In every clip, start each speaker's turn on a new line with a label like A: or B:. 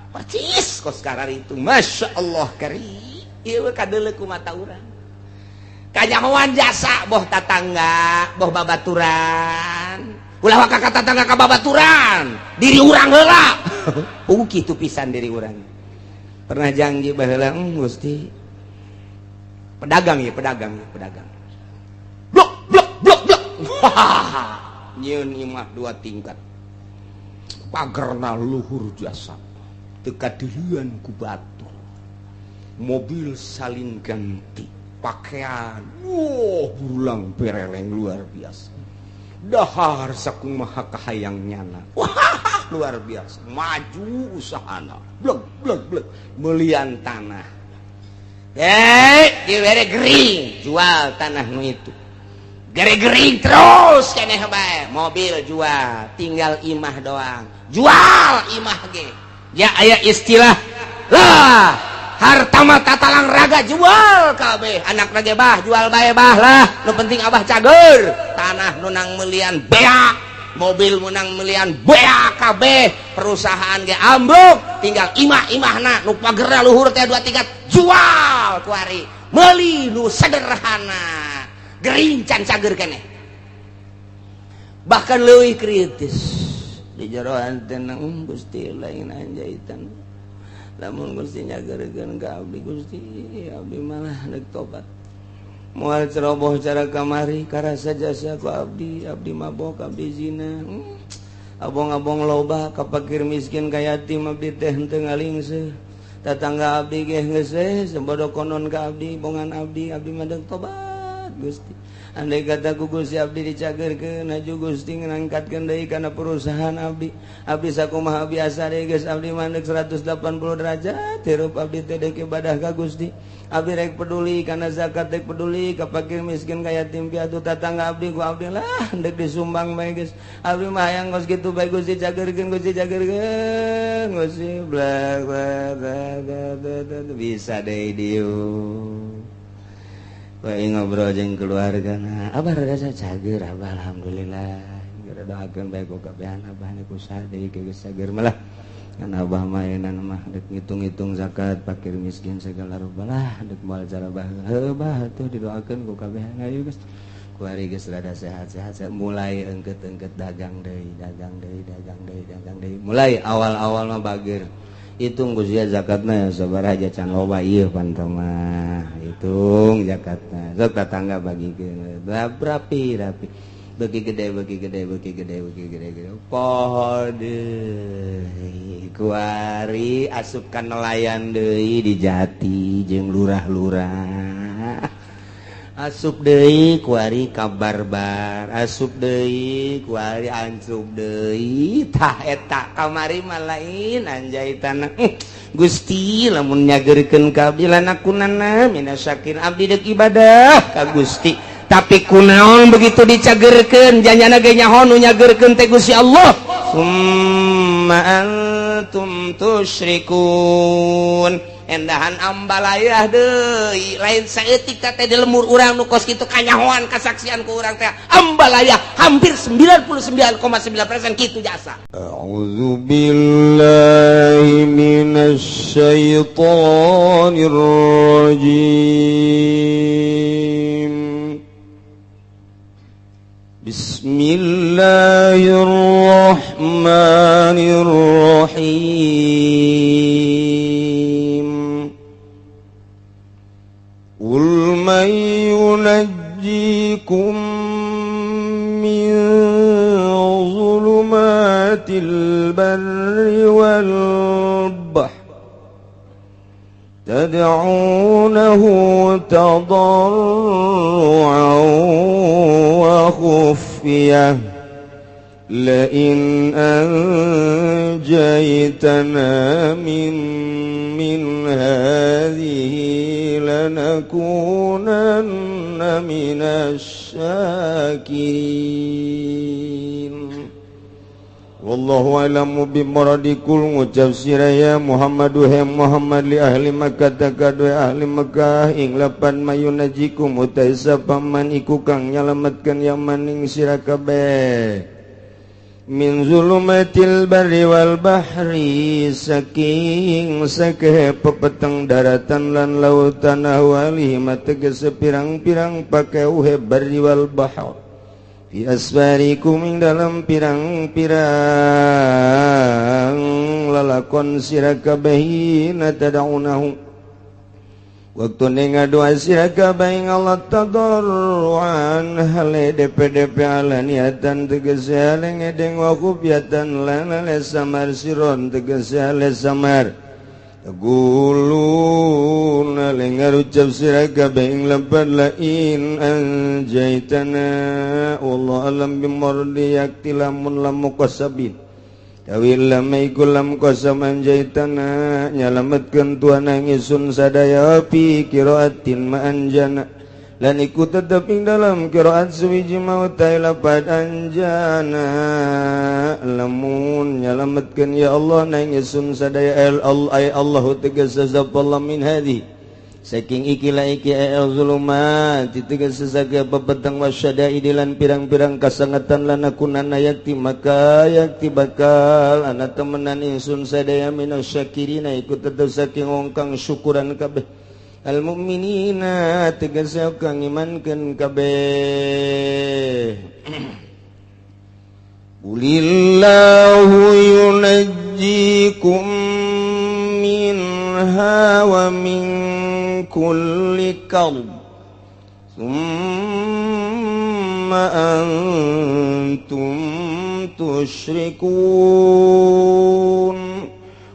A: Percis kos itu, Masya Allah, kari ieu kadeuleu ku mata urang. Kanyahoan jasa boh tatangga, boh babaturan. Ulah waka ka tatangga, ka babaturan, diri urang heula. Kitu pisan diri urang. Pernah janji baheula, Gusti, pedagang ya, pedagang ya, pedagang. Blok blok blok blok. Nyieun imah dua tingkat. Pagerna luhur jasa. Teu kadeuleun ku batur. Mobil salin ganti, pakaian, wow, burulang bereleng luar biasa. Dahar sakumaha kahayang nyana. Wah, luar biasa. Maju usahana. Blek blek blek, melian tanah. Eh, dibere gering, jual tanah nu itu. Gere gering terus keneh bae, mobil jual, tinggal imah doang. Jual imah ge. Ya, aya istilah lah, harta mah tatalang raga, jual kabeh. Anak ge, "Bah, jual bae, Bah lah, nu penting Abah cager." Tanah menang melian beak, mobil menang melian beak kabeh, perusahaan ge ambruk, tinggal imah-imahna nu pagerna luhur teh dua tingkat, jual kuari, meuli nu sederhana. Gering can cager keneh. Bahkan leuwih kritis di jeroan tenang, Gusti, lain anjaitan. Lamun Gusti nyagerkeun ka abdi, Gusti, abdi malah rek tobat, moal ceroboh cara kamari, karasa jasa ku abdi. Abdi mabok, abdi zina, abong-abong loba ka fakir miskin, ka yatim, abdi teh henteu ngalingse. Tetangga abdi ge geus sebodo konon ka abdi, bongan abdi. Abdi mah deuk tobat, Gusti. Andai kata ku Gusti abdi dicagerkeun, aju Gusti ngangkatkeun deui kana perusahaan abdi, abdi sakumaha biasa deui geus. Abdi mandek 180 derajat hirup abdi teh, deuk ibadah ka Gusti. Abdi rek peduli kana zakat, rek peduli ka fakir miskin, ka yatim piatu. Tatangga abdi ku abdi lah ndek disumbang bae geus. Abdi mah hayang kos kitu bae, Gusti. Cagerkeun, Gusti, cagerkeun, Gusti. Bla bla bla bla, bisa deui dieu. Bae ngobrol jeung keluarga, nah, "Abah rada cager, Abah, alhamdulillah. Gara doakeun bae ku kabehan. Abah ku usaha deui geus cager malah kan. Abah mah ayeuna mah dek ngitung-ngitung zakat fakir miskin segala rupa lah, dek moal cara bah. Heuh, Bah, tuh didoakeun ku kabehan. Ayo geus." Kuari geus rada sehat-sehat, mulai engket-engket dagang deui, dagang deui, dagang deui, dagang deui. Mulai awal-awal mah bager. Hitung, Gusti, zakatna ya sabaraha aja, can loba ieu mah. Hitung zakatna, sok tetangga bagikeun, rapi rapi, bagi gede, bagi gede, bagi gede, bagi gede gede. Poho deui. Kuari asup ka nelayan deui, di jati jeung lurah-lurah. Asup deui kuari ka barbar, asup deui kuari, asup deui. Tah, eta kamari mah lain anjaitan. Gusti, lamun nyagerkeun ka abdi, lanakunanna minasyakirin. Abdi deuk ibadah ka Gusti, tapi kunaon begitu dicagerkeun, janyana ge nyaho nu nyagerkeun teh Gusti Allah. Summa antum tusyrikun. Endahan ambalayah deui, lain saeutik teh di lemur urang nu kos kitu. Kanyahoan, kasaksian ku urang teh ambalayah hampir 99,9% kitu jasa.
B: A'udzu billahi minasy syaithanir rajim. Bismillahirrahmanirrahim. Qul man yunajjikum min zulumatil barri wal bahr tad'unahu tadarru'an wa khufyah لئن أنجيتنا من هذه لنكونن من الشاكرين. Wallahu a'lamu bimuradikum. Ngucap sira ya Muhammadu, he Muhammad, li ahli Makkah kadue ahli Makkah ing lapan mayunajikum utai sapa man iku kang nyalametkeun yaman ing sira kabeh. Min zulumatil barri wal bahri saking sakehe pepeteng daratan lan lautan ahwalihi mategese pirang-pirang pakeuhe barri wal bahr fi asfarikum ing dalam pirang-pirang lalakon sira kabeh tad'unahu waktu ngadoa sira kabeh ing Allah tadarruan hale DPDP alaniatan tegese hale ngedeng wa khufyatan lan hale samar siron tegese hale samar taquluna lengarucap sira kabeh ing lepat la in anjaitana wallahu alam bimardi yakti lamun lamu qasabin Tawil lam iku lam qasam anjaitana nyalametkeun tuan ingsun sadaya fi qiraatin ma anjana lan iku tetep ing dalam qiraat suwiji maut lapad anjana lamun nyalametkeun ya Allah nang ingsun sadaya ay Allahu tegese sapa min hadhi saking ikilah iki al zulumat tegese saga pepeteng wasyadaid lan pirang-pirang kasangetan lan akunana yakti maka yakti bakal ana temenan ingsun sadaya minasyakirina iku tetep saking wong kang syukuran kabeh al mukminina tegese kang imankeun kabeh. Qulillahu yunajjikum minha wa min kulli karb thumma antum tusyrikun.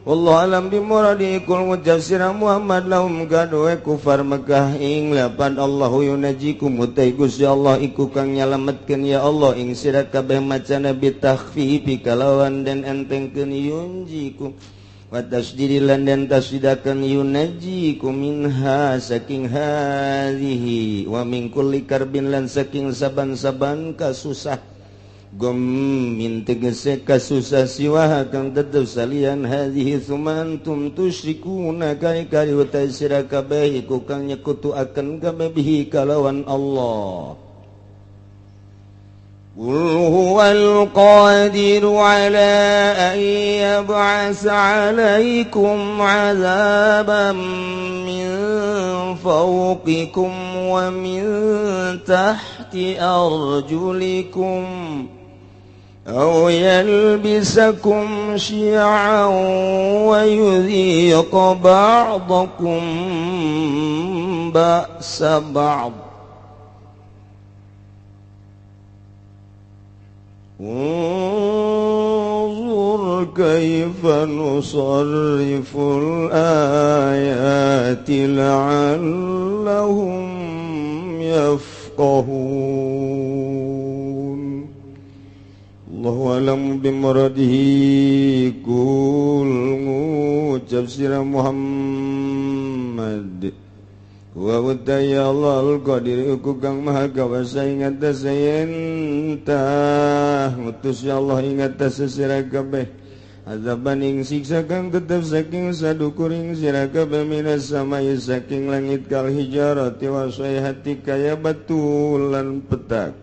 B: Wallahu alam bimuradi kul mujassira Muhammad lahum gadoe kufar Mekah ing lapan Allahu yunajikum utai Gusti Allah iku kang nyalametkeun ya Allah ing sira kabeh macana bitakhfifi kalawan den entengkeun yunjikum wa tasdidilan dan tasdidakan yunajikum minha saking hadhihi wa min kulli karbin lan saking saban-saban kasusah gom min tegese kasusah siwaha kang tetep salian hadhihi sumantum tusyrikuna kari-kari utai sira kabeh iku kang nyekutuaken kabeh bihi kalawan Allah. Qul huwal qadiru ala an yab'asa 'alaikum 'adzaban min fawqikum wa min tahti arjulikum aw yalbisakum syi'an wa yudhiq ba'dakum ba'sa ba'd. Unzur kaifa nusarriful ayati la'allahum yafqahun. Allahu alam bimuradihi kul ngucap sira Muhammad wa utaya Allah al-qadir iku kang maha kawasa ing atase yen tah ngutus ya Allah ing atase sira kabeh azaban ing siksa kang tetep saking sadukuring sira kabeh minas samai saking langit kal hijarati wa sayhati kaya batu lan petak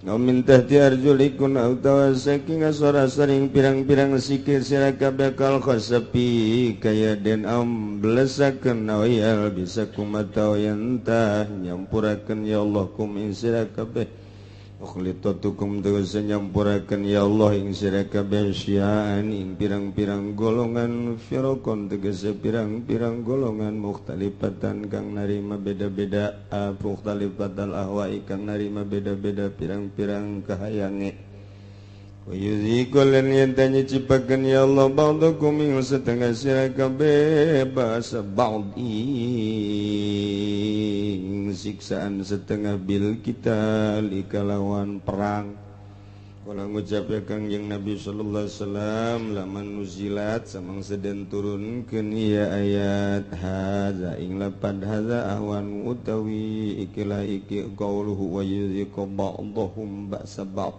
B: Au min tahti arjulikun utawa saking asor-asoring pirang-pirang sikil sira kabeh kal khasapi kaya den amblesakeun awal bisa kumataw yantah nyampurakeun ya Allah kum ing sira kabeh ukhlitatukum tegese nyampurakeun ya Allah ing sira kabeh syian ing pirang-pirang golongan firqon tegese pirang-pirang golongan mukhtalifatan kang narima beda-beda mukhtalifatal ahwa'i kang narima beda-beda pirang-pirang kahayange wa yuzikul lan yen nyicipakeun ya Allah ba'dakum ing setengah sira kabeh ba'sa ba'd ing siksaan setengah bil kita kalawan perang. Kala ngucap ya Kangjeng Nabi sallallahu alaihi wasallam laman nuzilat samang seden turunkeun ieu ayat hadza ing lapad hadza ahwan utawi ikilah iki qauluhu wa yuziqu ba'dahum ba'sa ba'd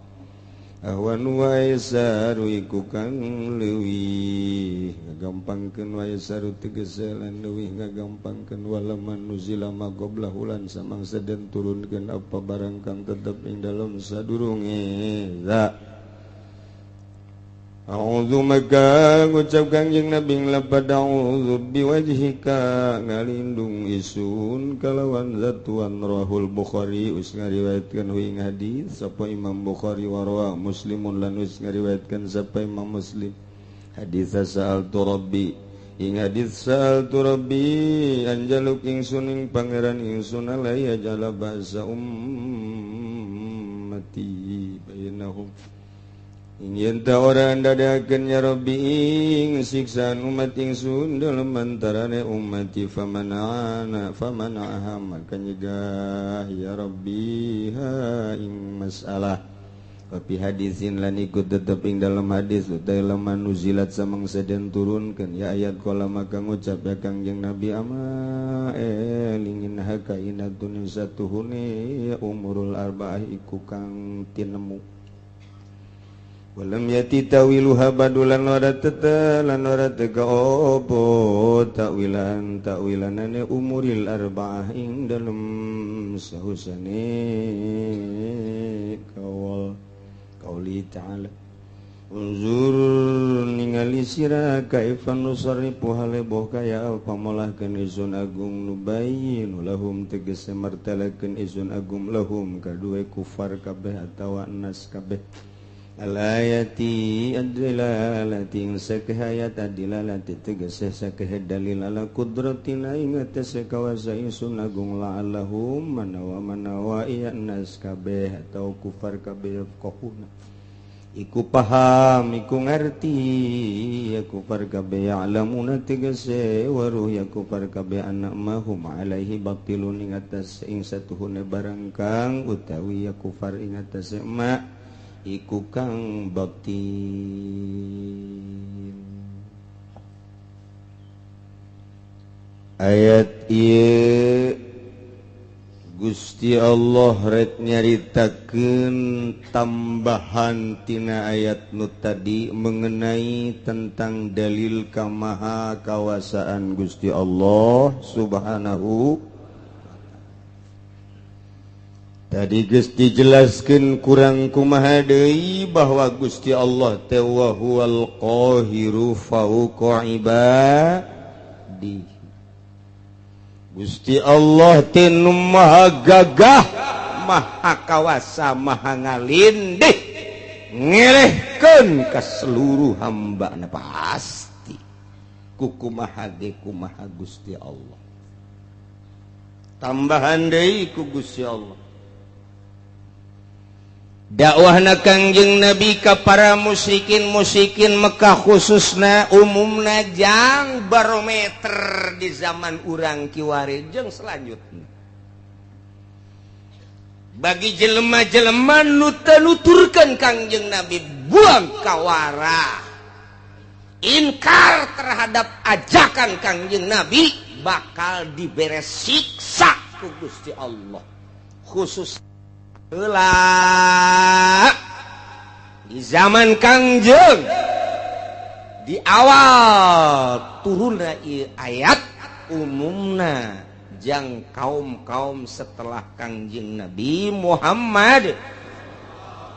B: ahwan wa yasaru iku kang leuwih ngagampangkeun wa yasaru tegese lan leuwih ngagampangkeun walaman nuzila ma qablahu lan samang seden turunkeun apa barang kang tetep ing dalem sadurunge za A'udzu maka ngucap Kangjeng Nabi lapad a'udzu biwajhika ngalindung isun kalawan zatuan rahul Bukhari us ngariwayatkeun hu ing hadis sapa Imam Bukhari wa rawa Muslimun lan us ngariwayatkeun sapa Imam Muslim hadis sa'altu rabbi ing hadis sa'altu rabbi anjaluk ingsun ing pangeran ingsun alaya jala ba'sa ummati bainahum yen ta ora ndadakeun ya Rabbi ing siksaan umat ingsun dalem antarane ummati famana'ana famana'aha maka nyegah ya Rabbi ha ing masalah tapi hadisin lan ikut tetep ing dalam hadis utawi laman nuzilat samangsa den turunkeun ya ayat kala maka ngucap ya Kangjeng Nabi ama elingin haka inatun satuhune ya umurul arba'ah iku kang tinemu walam yati tawiluha badulan ora tetelan ora teka opo takwilan takwilanane umuril arba'ah ing dalem sahusane kawal qauli ta'ala unzur ningali sira kaifa nusarrifu haleboh kaya apa molahkeun isun agung nubayyin lahum tegese martalakeun isun agung lahum kadue kufar kabeh atawa nas kabeh alayati adlalati sakahayat adilalati tegese sakah dalil ala qudratina ing atase kawasa ingsun agung la'allahum manawa manawa iya nas kabeh atau kufar kabeh yafqahuna iku paham iku ngerti ya kufar kabeh ya'lamuna tegese waruh ya kufar kabeh anak mahum alaihi batilun ing atase ing satuhune barang kang utawi ya kufar ing atase ma iku kang batin. Ayat ieu Gusti Allah rek nyaritakeun tambahan tina ayat nu tadi mengenai tentang dalil kamaha kawasaan Gusti Allah Subhanahu. Tadi geus dijelaskeun kurang kumaha deui bahwa Gusti Allah teh wa huwal qahiru fauqa ibadi. Gusti Allah teh nu maha gagah, maha kawasa, maha ngalindih, ngelehkeun ka seluruh hambana pasti. Kukumaha ge kumaha Gusti Allah. Tambahan deui ku Gusti Allah. Dakwahna Kangjeng Nabi ka para musyrikin-musyrikin Mekah khususna umumna jang barometer di zaman urang kiwari jeung selanjutna. Bagi jelema-jelema nu teu nuturkeun Kangjeng Nabi buang kawara. Inkar terhadap ajakan Kangjeng Nabi bakal dibere siksa ku Gusti Allah. Khusus heula di zaman Kangjeng di awal turunna ieu ayat umumna jang kaum-kaum setelah Kangjeng Nabi Muhammad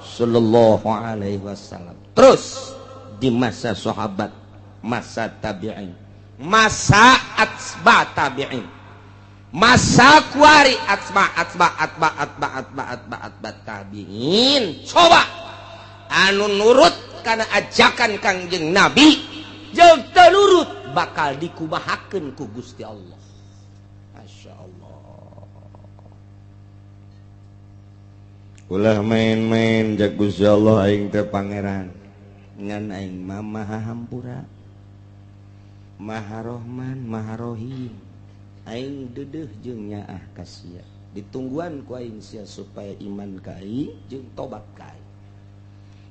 B: sallallahu alaihi wasallam. Terus di masa sahabat, masa tabi'in, masa atsba tabi'in, masa kuari atsba atsba atba atba atba atba atba tabi'in. Coba anu nurut kana ajakan Kangjeng Nabi jeung teu nurut bakal dikumahakeun ku Gusti Allah. Masya Allah. Ulah main-main jak Gusti Allah aing teh pangeran ngan aing mah maha hampura, maha Rahman, maha Rahim. Aing dedeh jeung nyaah ka sia, ditungguan ku aing sia supaya iman ka aing jeung tobat ka aing.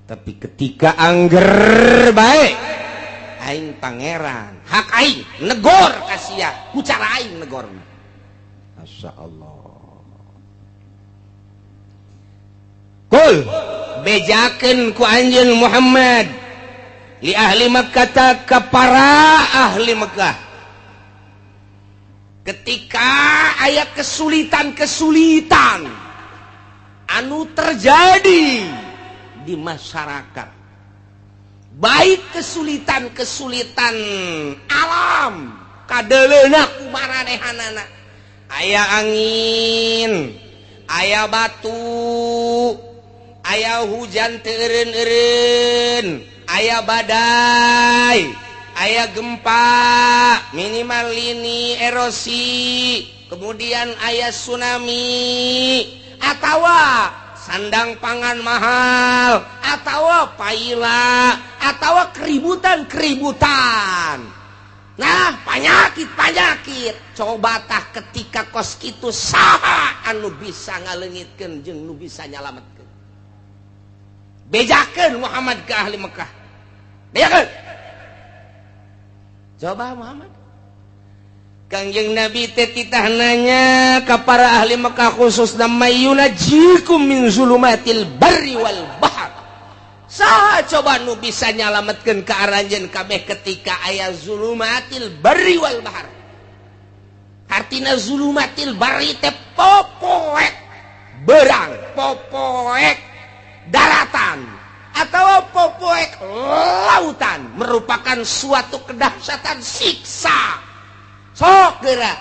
B: Tapi ketika angger bae aing pangeran, hak aing negor ka sia, ku cara aing negorna. Masya Allah. Kul bejakeun ku anjeun Muhammad li ahli Makkah ka para ahli Mekah. Ketika aya kesulitan-kesulitan anu terjadi di masyarakat,
A: Baik kesulitan-kesulitan alam kadeleuna ku maranehanana, aya angin, aya batu, aya hujan teu eureun-eureun, aya badai, aya gempa, minimal lini erosi, kemudian aya tsunami, atawa sandang pangan mahal, atau paila, atau keributan-keributan. Nah, penyakit-penyakit. Coba tah ketika kos kitu saha anu bisa ngaleungitkeun jeung nu bisa nyalametkeun. Bejakeun Muhammad ke ahli Mekah. Bejakeun. Coba Muhammad. Kangjeng Nabi teh titah nanya ka para ahli Mekah khususna mayyunajikum min zulumatil barri wal bahr. Saha coba nu bisa nyalametkeun ka aranjeun kabeh ketika aya zulumatil barri wal bahr. Artina zulumatil barri teh popoek berang, popoek daratan, atau popoek lautan, merupakan suatu kedahsyatan siksa. Sok geura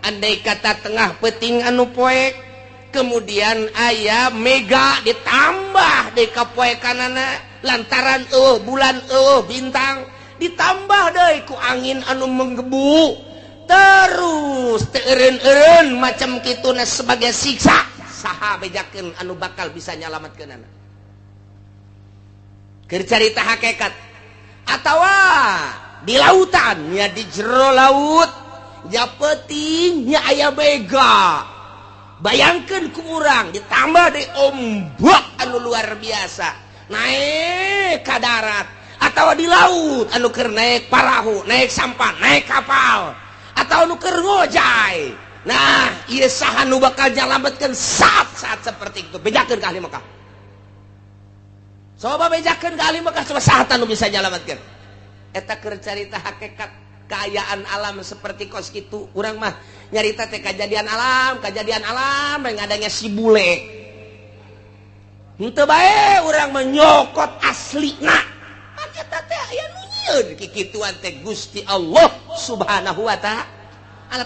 A: andai kata tengah peuting anu poek, kemudian aya mega ditambah deui ka poekanana lantaran eueuh bulan eueuh bintang, ditambah deui ku angin anu menggebu terus teu eureun-eureun macam kituna sebagai siksa. Saha bejakeun anu bakal bisa nyalametkeunana? Keur carita hakikat. Atawa di lautan nya, di jero laut nya peuting nya aya mega, bayangkan ku urang ditambah di ombak anu luar biasa naik ka darat, atau di laut anu keur naik parahu, naik sampan, naik kapal, atau anu keur ngojay. Nah, ieu saha nu bakal nyalametkeun saat-saat seperti itu? Bejakeun ka ahli Mekah. Coba bejakeun ka ahli Mekah, coba saha nu bisa nyalametkeun? Eta keur carita hakikat keayaan alam seperti kos kitu. Urang mah nyarita teh kejadian alam, kejadian alam yang adanya si bule. Henteu bae urang menyokot aslina. Eta teh aya nu nyieun kikituan teh Gusti Allah Subhanahu wa Ta'ala.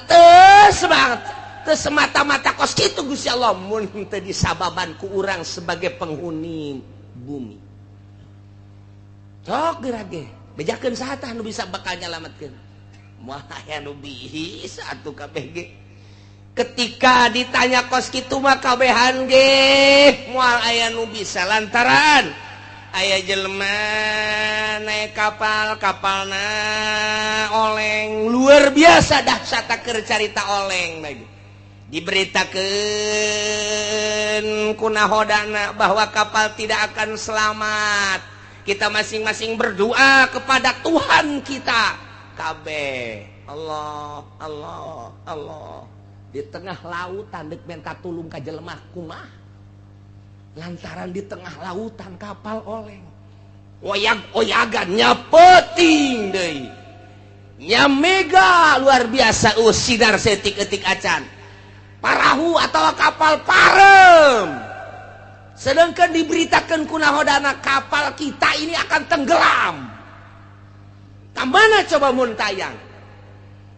A: Teu semangat, teu semata-mata kos kitu Gusti Allah mun teu disababan ku urang sebagai penghuni bumi. Sok geura ge, bejakeun saha tah nu bisa bakal nyalametkeun? Moal aya nu bisa atuh kabeh ge. Ketika ditanya kos kitu mah kabehan ge moal aya nu bisa, lantaran aya jelema naik kapal, kapalna oleng luar biasa dahsyat keur carita oleng lagi. Diberitakeun ku nahodana bahwa kapal tidak akan selamat. Kita masing-masing berdoa kepada Tuhan kita. Kabeh Allah, Allah, Allah. Di tengah lautan deuk minta tulung ka jelema kumaha? Lantaran di tengah lautan kapal oleng. Oyag-oyagan nya peuting deui. Nya mega luar biasa sinar setik-etik acan. Parahu atau kapal parem. Sedangkan diberitakan ku nahodana kapal kita ini akan tenggelam. Kamana coba mun tayang?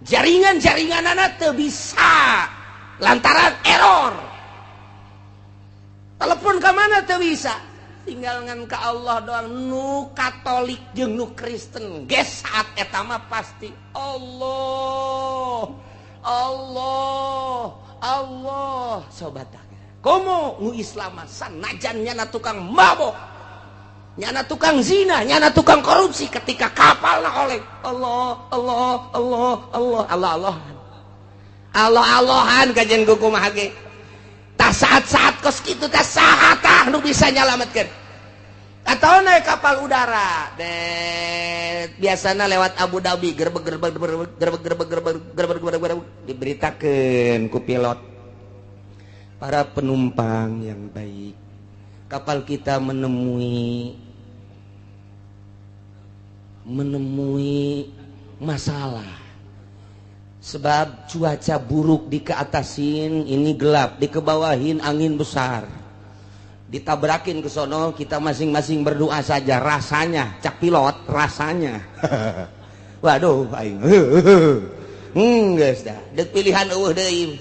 A: Jaringan-jaringanana teu bisa lantaran error. Telepon ka mana teu bisa. Tinggal ngan ka Allah doang. Nu Katolik jeung nu Kristen geus saat eta mah pasti Allah, Allah, Allah. Sobat komo nu Islam sanajan nyana tukang mabok, nyana tukang zina, nyana tukang korupsi, ketika kapalna oleh Allah, Allah, Allah, Allah, Allah, Allah, Allah, Allahan kajian kumaha ge. Tah saat-saat kos kitu tah saha tah nu bisa nyalametkeun? Atau naik kapal udara deh, biasana lewat Abu Dhabi, gerbek gerbek gerbek gerbek gerbek gerbek gerbek gerbek gerbek, diberitakeun ku pilot, para penumpang yang baik, kapal kita menemui masalah sebab cuaca buruk, di keatasin ini gelap, di kebawahin angin besar. Ditabrakin ke sono, kita masing-masing berdoa saja rasanya, cak pilot rasanya. Waduh aing. Geus dah. Deuk pilihan eueuh deui.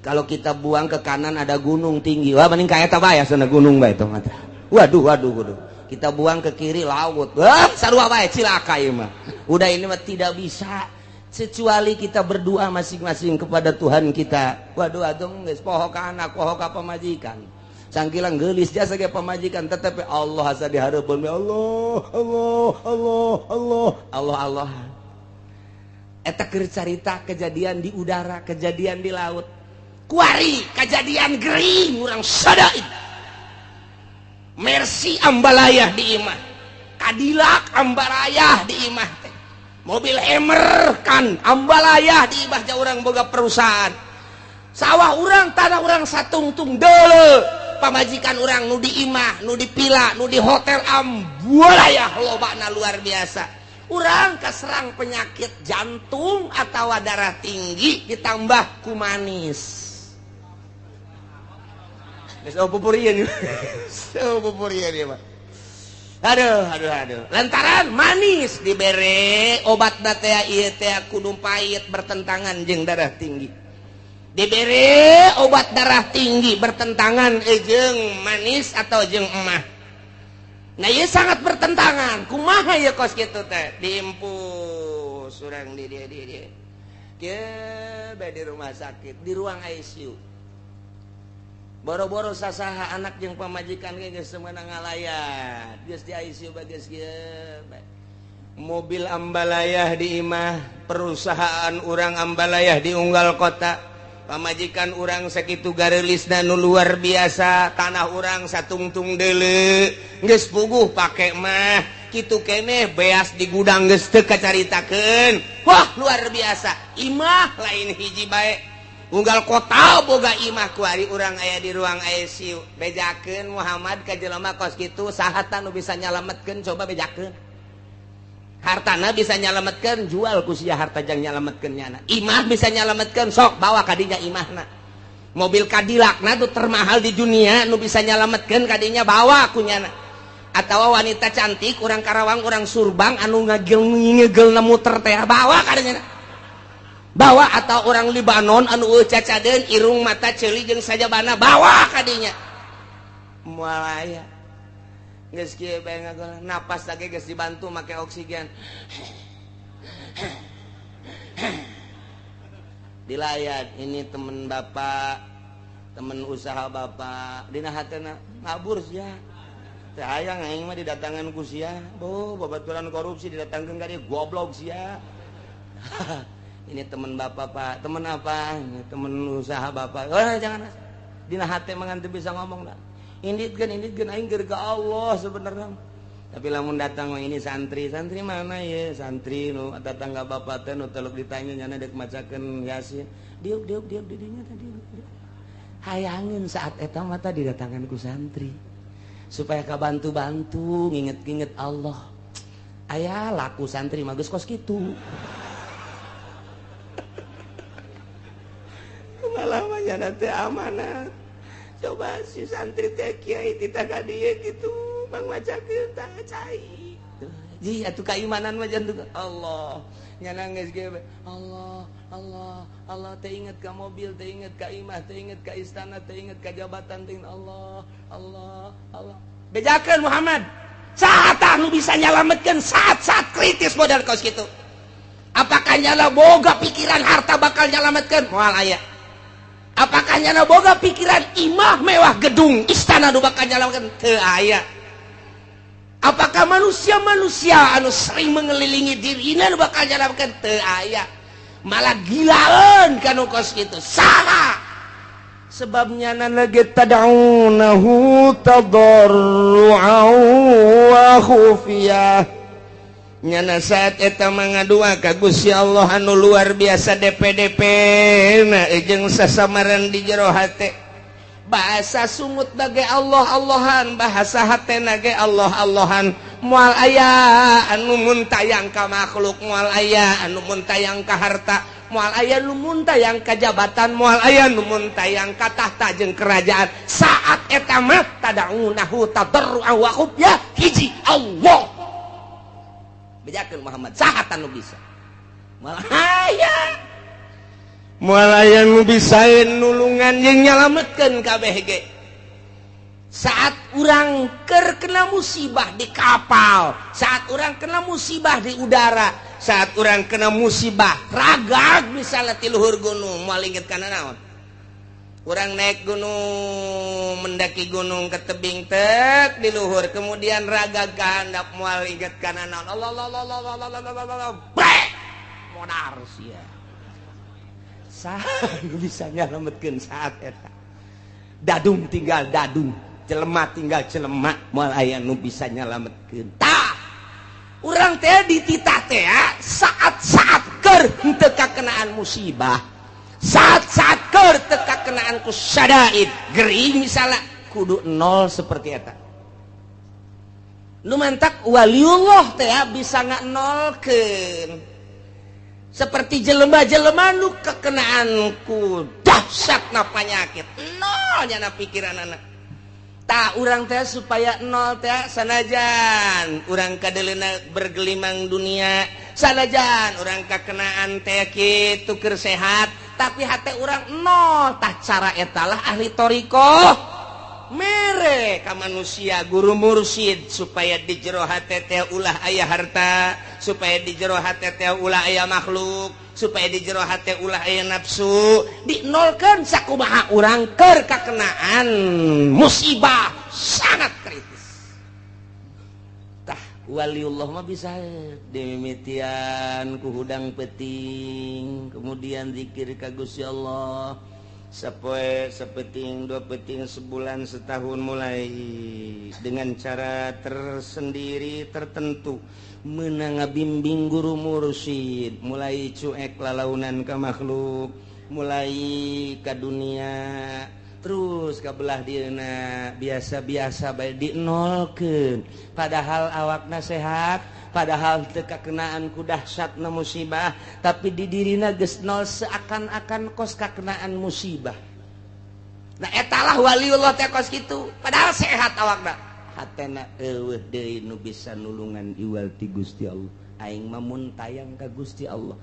A: Kalau kita buang ke kanan ada gunung tinggi. Wah mending ka eta bae cenah gunung bae tong mata. Waduh waduh waduh. Kita buang ke kiri laut. Wah sarua bae cilaka ieu mah. Udah ini mah tidak bisa kecuali kita berdoa masing-masing kepada Tuhan kita. Waduh atuh geus poho ka anak, poho ka pamajikan. Sangkilang geulis jasa ge pamajikan tetapi Allah asa dihareupeun Allah Allah Allah Allah Allah Allah. Eta keur carita kejadian di udara, kejadian di laut. Kuari kejadian gering urang sadaid. Mercy ambalayah di imah. Cadillac ambalayah di imah teh. Mobil Hammer kan ambalayah di imah jauh urang boga perusahaan. Sawah urang, tanah urang satungtung deuleu. Pamajikan urang nu di imah, nu di pila, nu di hotel ambalayah lobana luar biasa. Urang keserang penyakit jantung atau darah tinggi ditambah ku manis. Geus pupurian. Oh pupurian ieu mah. Aduh aduh aduh. Lantaran manis dibere obat teh ieu teh kudu pahit bertentangan jeung darah tinggi. Dibere obat darah tinggi bertentangan jeung manis atau jeung emah. Nah ieu sangat bertentangan. Kumaha ieu kos kitu teh? Diimpus urang di dieu di dieu. Kieu bae di rumah sakit, di ruang ICU. Boro-boro sasaha anak jeung pamajikan ge geus meunang ngalayat. Geus di ICU bae geus kieu bae. Mobil ambalayah di imah, perusahaan urang ambalayah di unggal kota. Pamajikan urang sakitu gareulisna nu luar biasa, tanah urang satungtung deuleu, geus puguh pake mah, kitu keneh beas di gudang geus teu kacaritakeun. Wah, luar biasa. Imah lain hiji bae. Unggal kota boga imah kuari urang aya di ruang ICU. Bejakeun Muhammad ka jelema kos kitu, saha tah nu bisa nyalametkeun coba bejakeun. Hartana bisa nyalametkeun, jual ku sia harta jang nyalametkeun nyana. Imah bisa nyalametkeun, sok bawa kadinya imahna. Mobil Cadillac na tuh termahal di dunia nu bisa nyalametkeun kadinya bawa ku nyana. Atawa wanita cantik urang Karawang, urang Surbang anu ngagel-ngegelna muter teh bawa kadinya. Bawa atau orang Libanon anu cacadeun irung mata ceuli jeung sajabana bawa kadinya. Moal aya. Geus kieu bae ngagol napas lagi geus dibantu make oksigen. Dilayat ini temen bapak, temen usaha bapak, dina hatena ngabur sia. Teh hayang aing mah didatangan ku sia. Boh, babaturan korupsi didatangkeun ka dieu goblok sia. Ini temen bapak pak, temen apa? Ini temen usaha bapak. Oh jangan, dina hate mah teu bisa ngomong dah. Inditkeun aing keur ka Allah sebenarnya. Tapi lamun datang mah ini santri, santri mana ya? Santri nu tetangga bapak teh nu teluk ditanya nyana deuk macakeun Yasin. Diuk diuk diuk di dinya tadi. Hayangeun saat eta mah tadi didatangan ku santri. Supaya kabantu-bantu nginget-nginget Allah. Aya laku santri mah geus kos kitu. Malamanya nanti amanat. Coba si santri teh kiai titah ka dieu kitu bang macakeun tah cai. Ji atuh kaimanan mah jantung Allah. Nyana geus ge Allah Allah Allah teh inget ka mobil, teh inget ka imah, teh inget ka istana, teh inget ka jabatan, teh Allah Allah Allah. Bejakeun Muhammad. Saha tah nu bisa nyalametkeun saat-saat kritis modal kaos kitu? Apakah nyala boga pikiran harta bakal nyalametkeun? Moal aya. Apakah nyana boga pikiran imah mewah gedung istana nu bakal nyalametkeun? Teu aya. Apakah manusia-manusia anu sering mengelilingi dirina nu bakal nyalametkeun? Teu aya. Malah gilaeun kanu kos kitu. Saha? Sebabnya nyana ge tad'unahu tadarru'an wa khufiyah. Nyana saat eta mangadua ka Gusti Allah anu luar biasa DPDP na jeung sasamaran di jero hate. Bahasa sungut bage Allah Allahan, bahasa hatena ge Allah Allahan. Moal aya anu muntayang ka makhluk, moal aya anu muntayang ka harta, moal aya nu muntayang ka jabatan, moal aya nu muntayang ka tahta jeung kerajaan. Saat eta mah tadaunahu tadarruan wa khufya, hiji Allah. Bejakeun Muhammad, saha nu bisa? Moal aya. Moal aya nu bisa nulungan jeung nyalametkeun kabeh ge. Saat urang keur kena musibah di kapal, saat urang kena musibah di udara, saat urang kena musibah ragag misalnya ti luhur gunung, moal inget kana naon? Urang naik gunung, mendaki gunung ke tebing tek di luhur, kemudian ragag ka handap, moal inget kana naon? Allah Allah Allah Allah Allah Allah Allah, brek modar sia. Saha nu bisa nyalametkeun saat eta? Dadung tinggal dadung, jelema tinggal jelema, moal aya nu bisa nyalametkeun. Tah, urang teh dititah teh saat-saat keur henteu kakenaan musibah, saat-saat keur teu kakenaan ku syadaid, gering misalnya, kudu nol seperti eta. Nu mantak waliullah teh bisa nganolkeun. Seperti jelema-jelema nu kekenaan ku dahsyatna panyakit, nol nyana pikiran anak. Tak urang teh supaya nol teh sanajan urang kadeleuna bergelimang dunia, sanajan urang kakenaan teh kitu keur sehat, tapi hate urang nol. Tah cara etalah ahli thariqah mere ka manusia guru mursyid supaya di jero hate teh ulah aya harta, supaya di jero hate teh ulah aya makhluk, supaya di jero hate ulah aya nafsu, dinolkeun sakumaha urang keur kakenaan musibah sangat kritis. Tah waliullah mah bisa dimimitian ku hudang peuting, kemudian zikir ka Gusti Allah sapoe, sapeting, dua peting, sebulan, setahun, mulai dengan cara tersendiri tertentu menang ngabimbing guru mursyid, mulai cuek lalaunan ka makhluk, mulai ka dunia, terus ka belah dieuna biasa-biasa bae dinolkeun, padahal awakna sehat, padahal teu kakenaan ku dahsyatna musibah, tapi di dirina geus nol seakan-akan kos kakenaan musibah. Nah etalah waliullah teh kos kitu, padahal sehat awakna, hatena eueuh deui nu bisa nulungan iwal ti Gusti Allah. Aing mah mun tayang ka Gusti Allah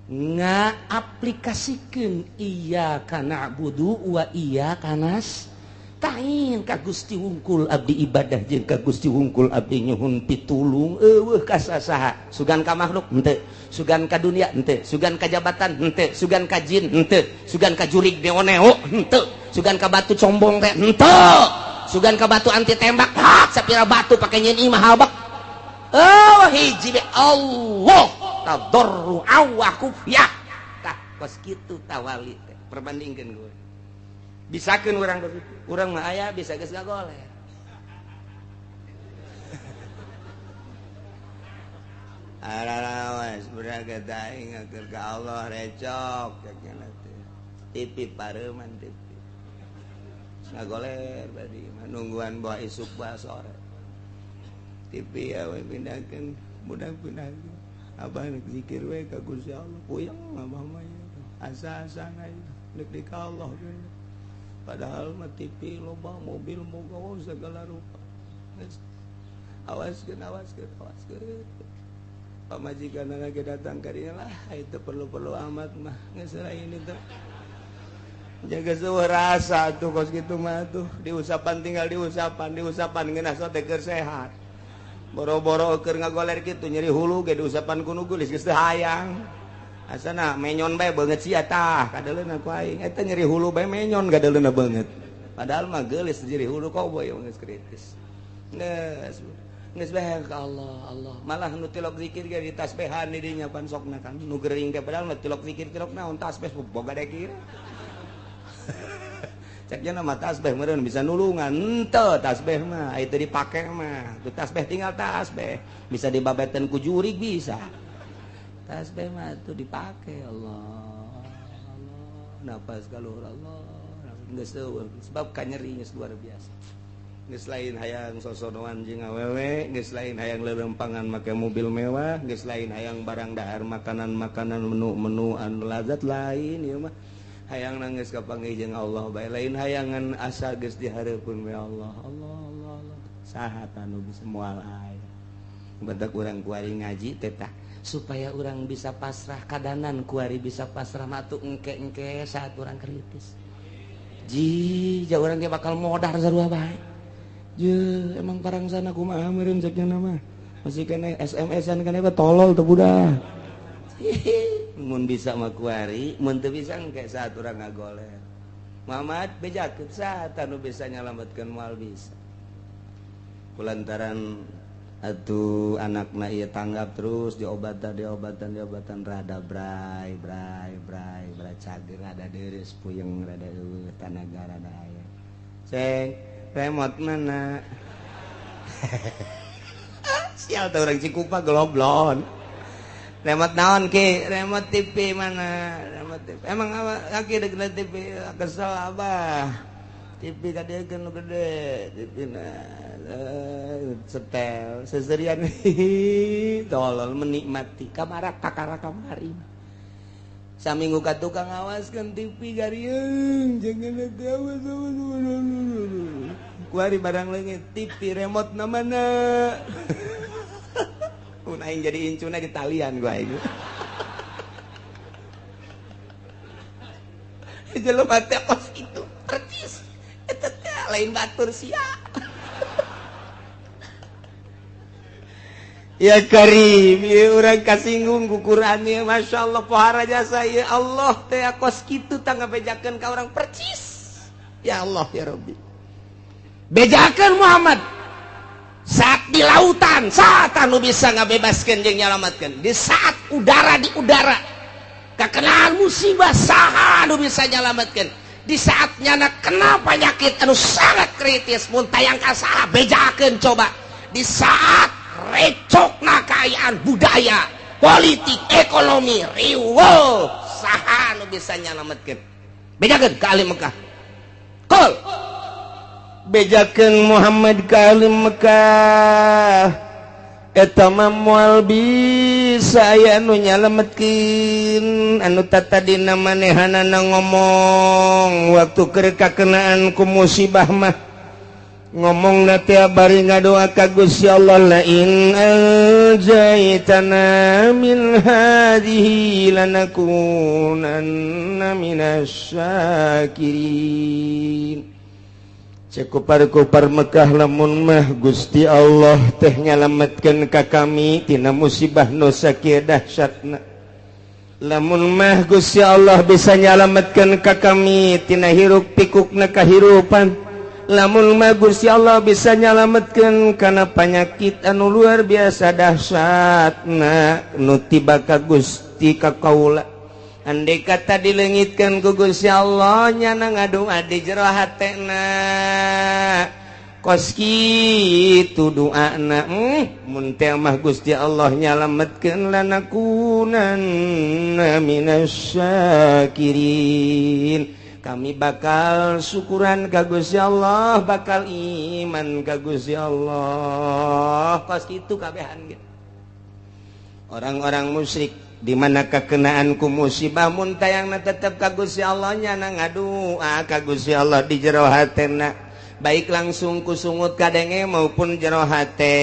A: ngaaplikasikeun iyyaka na'budu wa iyyaka nasta'in, ka Gusti wungkul abdi ibadah jeung ka Gusti wungkul abdi nyuhun pitulung, eueuh ka sasaha, sugan ka makhluk henteu, sugan ka dunia henteu, sugan ka jabatan henteu, sugan ka jin henteu, sugan ka jurig neo-neo henteu, sugan ka batu combong teh henteu, sugan ka batu anti tembak, hak sapira batu pake nyeun imah habak. Oh hiji be Allah tadarru'a wa khufyah. Tah kos kitu tawali teh perbandingkeun gue. Bisakeun urang berpikir, urang mah aya bisa geus ngagoler.
B: Ararawas beragat aing ngaker ka Allah recok cenah teh. TV pareuman TV. Ngagoler badi mah nungguan bawa isuk bawa sore. TV ya we pindahkeun, budak pindahkeun. Abah nek zikir we ka Gusti Allah, puyeng abah mah asa-asa nek di ka Allah. Padahal mah TV loba, mobil moga segala rupa. Awaskeun, awaskeun, awaskeun. Pamajikan lagi datang ka dieu lah, itu perlu-perlu amat mah geus lain itu. Jaga sewa rasa tuh kos kitu mah tuh, diusapan tinggal diusapan, diusapan ngeunah sote keur sehat. Boro-boro keur ngagoler kitu nyeri hulu ge diusapan ku nu geulis geus teu hayang. Asana menyon bae beungeut sia tah kadeuleuna ku aing. Eta nyeri hulu bae menyon kadeuleuna beungeut. Padahal mah geulis nyeri hulu koboy geus kritis. Geus geus bae ka Allah, Allah. Malah nu tilok zikir ge ditasbehan di dinya pan sokna kan. Nu gering ge padahal mah tilok zikir tilok naon tasbeh boga dekir. Ceknya nama tasbeh meureun bisa nulungan henteu tasbeh mah itu dipake mah. Tuh tasbeh tinggal tasbeh, bisa dibabetan ku jurig bisa. Tasbeh mah itu dipake Allah. Allah napas kaluhur Allah. Geus eueuh sebab kanyeri geus luar biasa. Geus lain hayang sosodoan jeung awewe, geus lain hayang lelempangan make mobil mewah, geus lain hayang barang dahar makanan-makanan menu-menu anu lazat lain ieu mah. Hayang nangis kapanggih jeung Allah bae, lain hayangan asa geus dihareupeun we Allah. Allah Allah Allah. Saha anu bisa moal aya. Badak urang kuari ngaji teh tah supaya urang bisa pasrah kadanan kuari bisa pasrah matu engke-engke saat urang kritis. Ji, jauh urang ge bakal modar sarua bae. Je, emang parang sana kumaha meureun cek nya mah. Masih kene SMS-an kene tolol teu budak. Mun bisa mah kuari, mun teu bisa engke saat urang ngagoler. Muhammad bejakeun saha anu bisa nyalametkeun moal bisa. Kulantaran atuh anakna ieu tanggap terus diobatan rada bray bray bray bray cager rada deures puyeng rada eueuh tanaga rada aya. Ceng remote mana? Sial tuh orang Cikupa geloblon. Remote naon ki? Remote TV mana? Remote TV. Emang apa? Kaki dek TV kesel abah. TV tadi kan gede, TV nah setel seserian tolol menikmati kamara kakara kamari. Saminggu ka tukang ngawaskeun TV gariung jangan nanti awas awas. Kuari barang leungit TV remote na mana? Mun aing jadi incuna di talian gua aing. Jelema teh kos itu percis. Eta teh lain batur sia. Ya Karim, ya urang kasinggung ku Quran ya Masya Allah pohara jasa ya Allah teh kos kitu tah ngabejakeun ka urang percis. Ya Allah ya Rabbi. Bejakeun Muhammad saat di lautan, saat anu bisa ngabebaskeun jeung nyalametkeun. Di saat udara di udara kakenaan musibah saha anu bisa nyalametkeun. Di saat nyana kena penyakit anu sangat kritis mun tayang ka saha bejakeun coba. Di saat recokna kaayaan budaya, politik, ekonomi, riweuh, saha nu bisa nyalametkeun. Bejakeun ka ahli Mekah. Kul. Bejakeun Muhammad ka ahli Mekah. Eta mah moal bisa aya anu nyalametkeun anu tatadina manehanana ngomong waktu keur kakenaan ku musibah mah. Ngomong na tiap bari ngadoa ka Gusti Allah la in anjaytana min hadhihi lanakunanna minasyakirin. Cek kupar-kupar Mekah lamun mah Gusti Allah teh nyalametkeun ka kami tina musibah nu sakieu dahsyatna. Lamun mah Gusti Allah bisa nyalametkeun ka kami tina hiruk pikukna kahirupan. Lamun mah Gusti Allah bisa nyalametkeun kana panyakit anu luar biasa dahsyatna nu tiba ka Gusti ka kaula. Andai kata dileungitkeun ku Gusti Allah nyana ngadua di jero hatena. Kos kitu doana mun teh mah Gusti Allah nyalametkeun lanakunanna minasyakirin. Kami bakal syukuran ka Gusti Allah, bakal iman ka Gusti Allah. Kos kitu kabehan ge. Orang-orang musyrik di mana kakenaan ku musibah mun tayangna tetep ka Gusti Allah nyana ngadua ka Gusti Allah di jero hatena, baik langsung ku sungut kadenge maupun jero hate.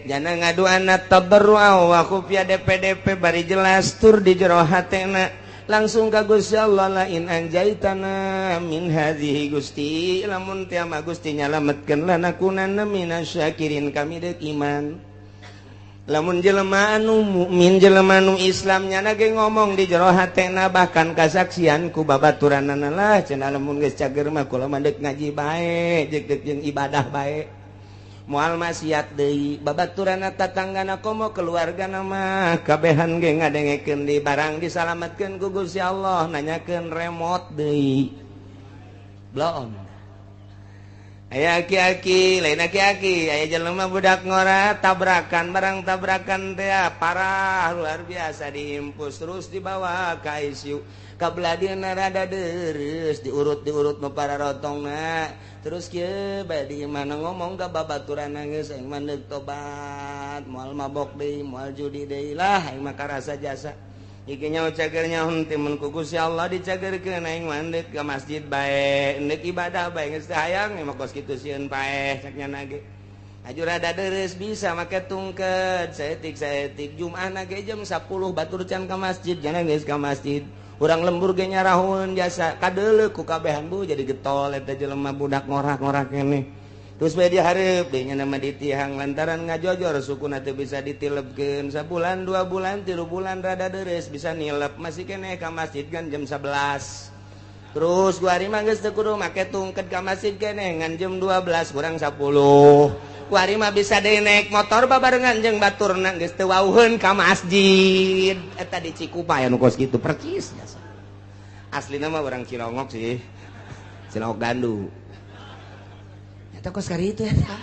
B: Jana ngaduana tabarru'a wa khufya DPDP bari jelas tur di jero hatena. Langsung ka Gusti Allah la in anjaitana min hadhihi Gusti lamun teh mah Gusti nyalametkeun lanakunanna minasyakirin kami deuk iman. Lamun jelema anu mukmin jelema anu Islam nyana ge ngomong di jero hatena bahkan kasaksian ku babaturanana lah cenah lamun geus cager mah kula mah deuk ngaji bae jeung deuk jeung ibadah bae. Moal maksiat deui babaturanna tatanggana komo keluargana mah kabehan ge ngadengekeun di barang disalametkeun ku Gusti Allah nanyakeun remote deui. Bloon.
A: Aya aki-aki lain aki-aki aya jelema budak ngora tabrakan barang tabrakan teh parah luar biasa diimpus terus dibawa ka ICU kabelah dieuna rada deres diurut-diurut nu para rotongna terus kieu bae di imahna ngomong ka babaturan geus aing mah deuk tobat moal mabok deui moal judi deui lah aing mah karasa jasa iki nyaho cager nyaho timun ku Gusti Allah dicagerkeun aing mah deuk ka masjid bae deuk ibadah bae geus teu hayang mah kos kitu sieun paeh cak nyana ge aju rada deres bisa make tungket saeutik-saeutik Jumat ge jam 10 batur can ka masjid jana geus ka masjid urang lembur ge nyarahun jasa kadeuleu ku kabehan bu jadi getol eta jelema budak ngorak-ngorak keneh terus bae dihareup deui nya nama ditihang lantaran ngajojor sukuna teu bisa ditilebkeun sabulan 2 bulan 3 bulan rada deres bisa nilep masih keneh ka masjid kan jam 11 terus gua ari mah geus teu kudu make tungket ka masjid keneh ngan jam 12 kurang 10 kuari mah bisa deui naik motor babarengan jeung baturna geus teu wauheun ka masjid eta di Cikupa aya nu kos kitu percis jasa aslina mah urang Cilongok sih Cilongok Gandu eta kos kari itu eta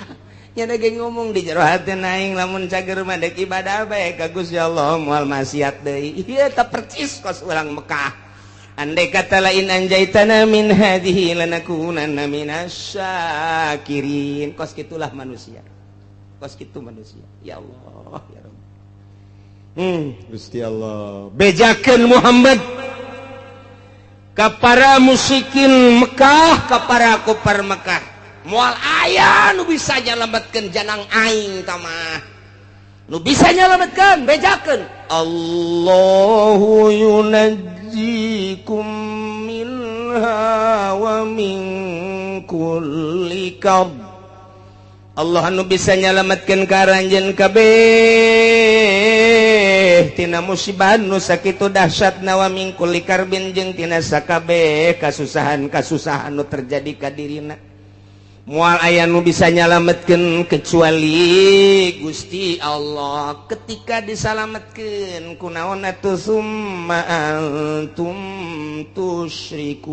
A: nya ge ngomong di jero hati aing lamun cager mah deuk ibadah bae ka Gusti Allah moal maksiat deui ieu eta percis kos urang Mekah andai kata lain anjaitana min hadhihi lanakunanna minasyakirin kos kitulah manusia kos kitu manusia ya Allah ya Rabb Gusti Allah bejakeun Muhammad ka para musyrikin Mekah ka para kufar Mekah moal aya nu bisa nyalametkeun janang aing tamah nu bisa nyalametkeun bejakeun Allahu yunajjikum minha wa min kulli karb Allah nu bisa nyalametkeun ka aranjeun kabeh tina musibah nu sakitu dahsyatna wa min kulli karbin jeung tina sakabeh kasusahan-kasusahan nu terjadi ka dirina moal aya nu bisa nyalametkeun kecuali Gusti Allah ketika disalametkeun kunaon atuh summa antum tusyrikun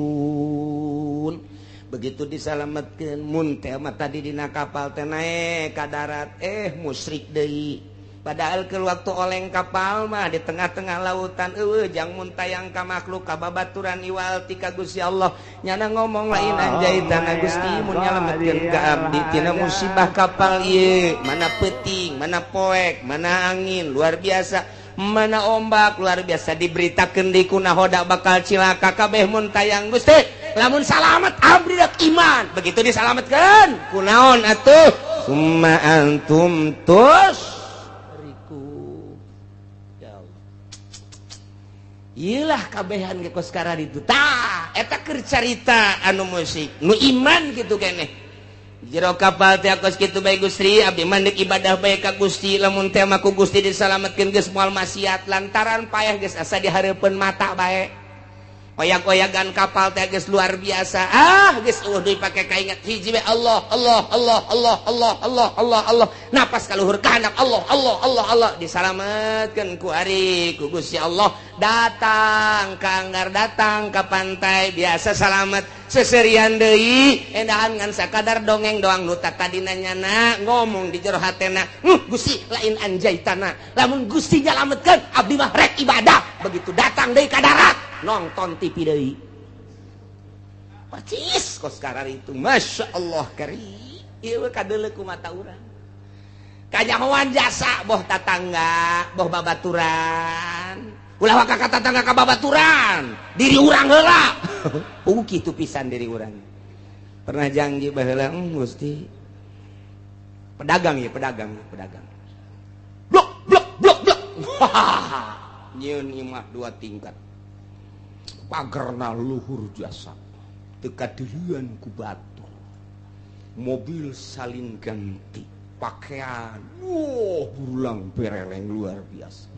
A: begitu disalametkeun mun teh mah tadi dina kapal teh naek ka darat musyrik deui padahal ke waktu oleng kapal mah di tengah-tengah lautan eueuh jang mun tayang ka makhluk ka babaturan iwal ti ka Gusti Allah nyana ngomong lain anjaitana Gusti mun nyalametkeun ka abdi tina musibah kapal ieu mana peuting mana poek mana angin luar biasa mana ombak luar biasa diberitakeun di kunahoda bakal cilaka kabeh mun tayang Gusti lamun salamet abdi dak iman begitu disalametkeun kunaon atuh summa antum tus iyalah kabehan ge kos kararitu tah eta keur carita anu musik nu iman kitu keneh jero kapal teh kos kitu bae Gusti abdi mah deuk ibadah bae ka Gusti lamun teh mah ku Gusti disalametkeun geus moal maksiat lantaran payah geus asa dihareupeun mata bae oyak-oyagan kapal teh geus luar biasa ah geus eueuh deui pake kaingat hiji we Allah Allah Allah Allah Allah Allah Allah Allah napas kaluhur ka handap Allah Allah Allah Allah disalametkeun ku ari ku Gusti Allah datang ka anggar datang ka pantai biasa salamet seserian deui endahan ngan sakadar dongeng doang nu tadina nyana ngomong di jero hatena Gusti lain anjaitana lamun Gusti nyalametkeun abdi mah rek ibadah begitu datang deui ka darat nonton TV deui percis kos kararitu Masya Allah kari ieu kadeuleu ku mata urang kanyahoan jasa boh tatangga boh babaturan ulah waka ka tatangga ka babaturan diri urang heula kitu pisan diri urang pernah janji baheula Gusti pedagang ya pedagang pedagang blok blok blok blok nyieun imah 2 tingkat pagerna luhur jasa teu kadeuleun ku batur mobil salin ganti pakaian wuh burulang bereleng luar biasa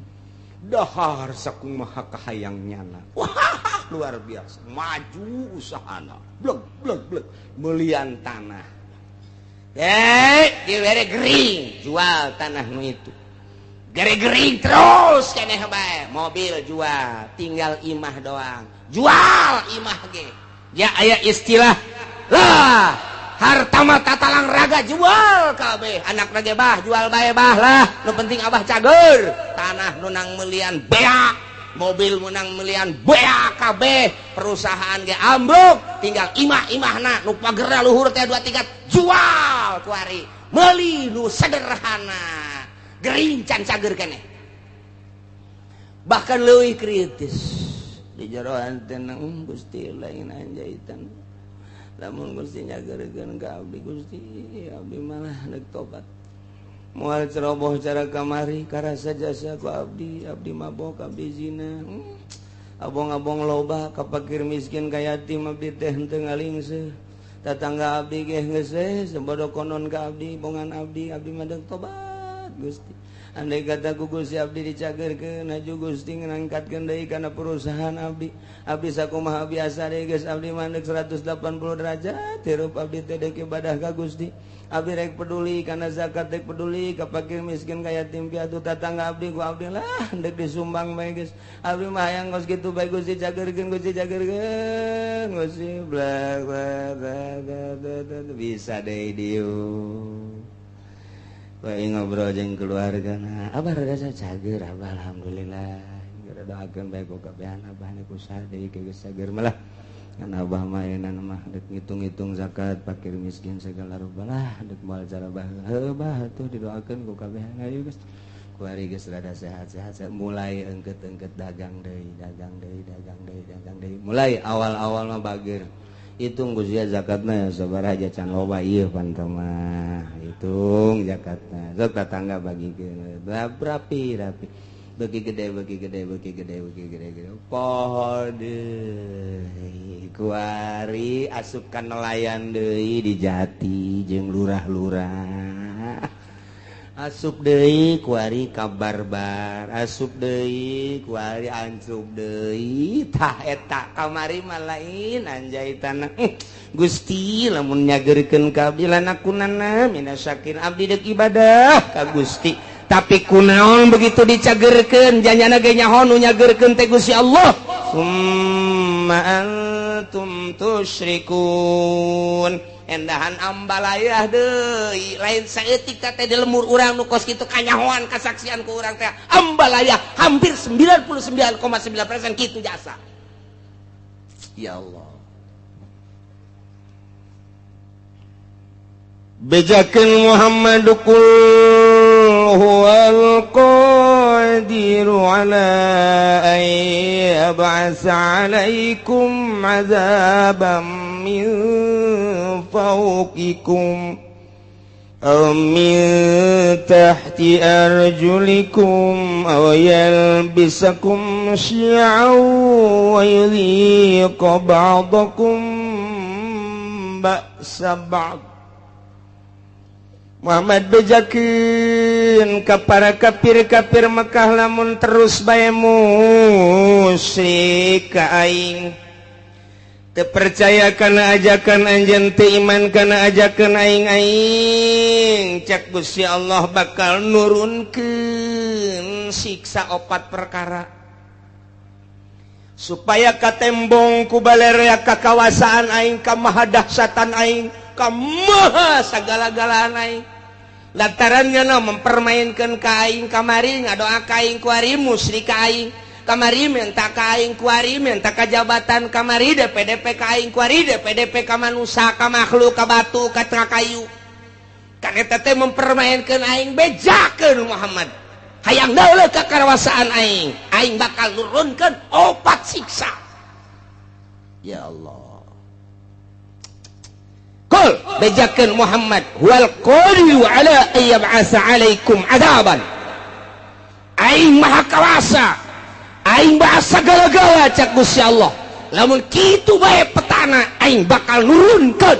A: dahar sakumaha kahayang nyana wah luar biasa maju usahana blek blek blek melian tanah dibere gering jual tanah nu itu gering-gering terus keneh bae mobil jual tinggal imah doang jual imah ge ya aya istilah lah Harta mah tatalang raga jual kabeh. Anak ge bah jual bae bah lah. Nu penting abah cager. Tanah nu nang melian beak, mobil menang melian beak kabeh, perusahaan ge ambruk, tinggal imah-imahna nu pagerna luhur teh 2 tingkat jual kuari. Meuli nu sederhana. Gering can cager keneh. Bahkan leuwih kritis di jeroan teh nang Gusti lain anjaitan. Lamun Gusti nyageurkeun ka abdi Gusti, abdi malah deuk tobat. Moal ceroboh cara kamari karasa jasa ku abdi, abdi mabok, abdi zina. Abong-abong loba ka fakir miskin ka yatim abdi teh henteu ngalingseuh. Tatangga abdi ge geus sebodo konon ka abdi, bongan abdi, abdi mah deuk tobat Gusti. Andai kata ku Gusti abdi dicagerkeun, haju Gusti ngangkatkeun deui kana perusahaan abdi. Abdi sakumaha biasa deui geus abdi mah deuk 180 derajat hirup abdi teh deuk ibadah ka Gusti. Abdi rek peduli kana zakat rek peduli ka fakir miskin ka yatim piatu tatangga abdi ku abdi lah deuk disumbang bae geus. Abdi mah hayang geus kitu bae Gusti cagerkeun Gusti cagerkeun Gusti bla bla bla bisa deui dieu. Bae ngobrol jeung keluarga nah abah rada cager abah alhamdulillah. Geura doakeun bae ku kabehan abah nu kusaha deui geus cager malah. Kan abah mah ayeuna mah deuk ngitung-ngitung zakat fakir miskin segala rupa lah deuk moal cara bah heuh bah atuh didoakeun ku kabehan ayo geus. Kuari geus rada sehat-sehat mulai engket-engket dagang deui dagang deui dagang deui dagang deui mulai awal-awal mah bager. Hitung Gusti zakatna ya sabaraha can loba ieu pan mah hitung zakatna sok tatangga bagikeun rapi rapi beuki gede beuki gede beuki gede beuki gede gede poho deui kuari asup ka nelayan deui di jati jeung lurah-lurah asup deui kuari ka barbar asup deui kuari ancup deui tah eta kamari mah lain anjaitan Gusti lamun nyageurkeun ka abdi lanakunana minasyakin abdi deuk ibadah ka Gusti tapi kunaon begitu dicagerkeun janyana ge nyaho nu nyageurkeun teh Gusti Allah summa antum tusyrikun endahan ambalayah deui lain saeutik teh di lemur urang nu kos kitu kanyahoan kasaksian ku urang teh ambalayah hampir 99,9% kitu jasa ya Allah
B: bejakeun Muhammad qul huwal qadiru ala an yab'atsa 'alaikum 'adzaban min fawqikum aw min tahti arjulikum aw yalbisakum syi'an wa yudhiqa ba'dakum ba'sa ba'd. Muhammad bejakeun ka para kafir-kafir Mekah lamun terus bae musyrik ka aing teu percaya kana ajakan anjeun teu iman kana ajakan aing aing cek Gusti Allah bakal nurunkeun siksa opat perkara supaya katembong ku balerea kakawasaan aing ka mahadahsatan aing ka maha sagala-galaan aing lantarannya no mempermainkan ka aing kamari ngadoa ka aing kuari musyrik ka aing kamari minta ka aing kuari minta ka jabatan kamari DPDP ka aing kuari DPDP ka manusia ka makhluk ka batu ka kayu kan eta teh mempermainkan aing bejakeun Muhammad hayang dauleuh ka karawasaan aing aing bakal nurunkeun opat siksa ya Allah. Qul bejakeun Muhammad huwal qadiru ala an yab'atsa 'alaikum 'adzaban aing maha kawasa aing bahasa segala-gala cak Gusti Allah lamun kitu bae petana aing bakal nurunkeun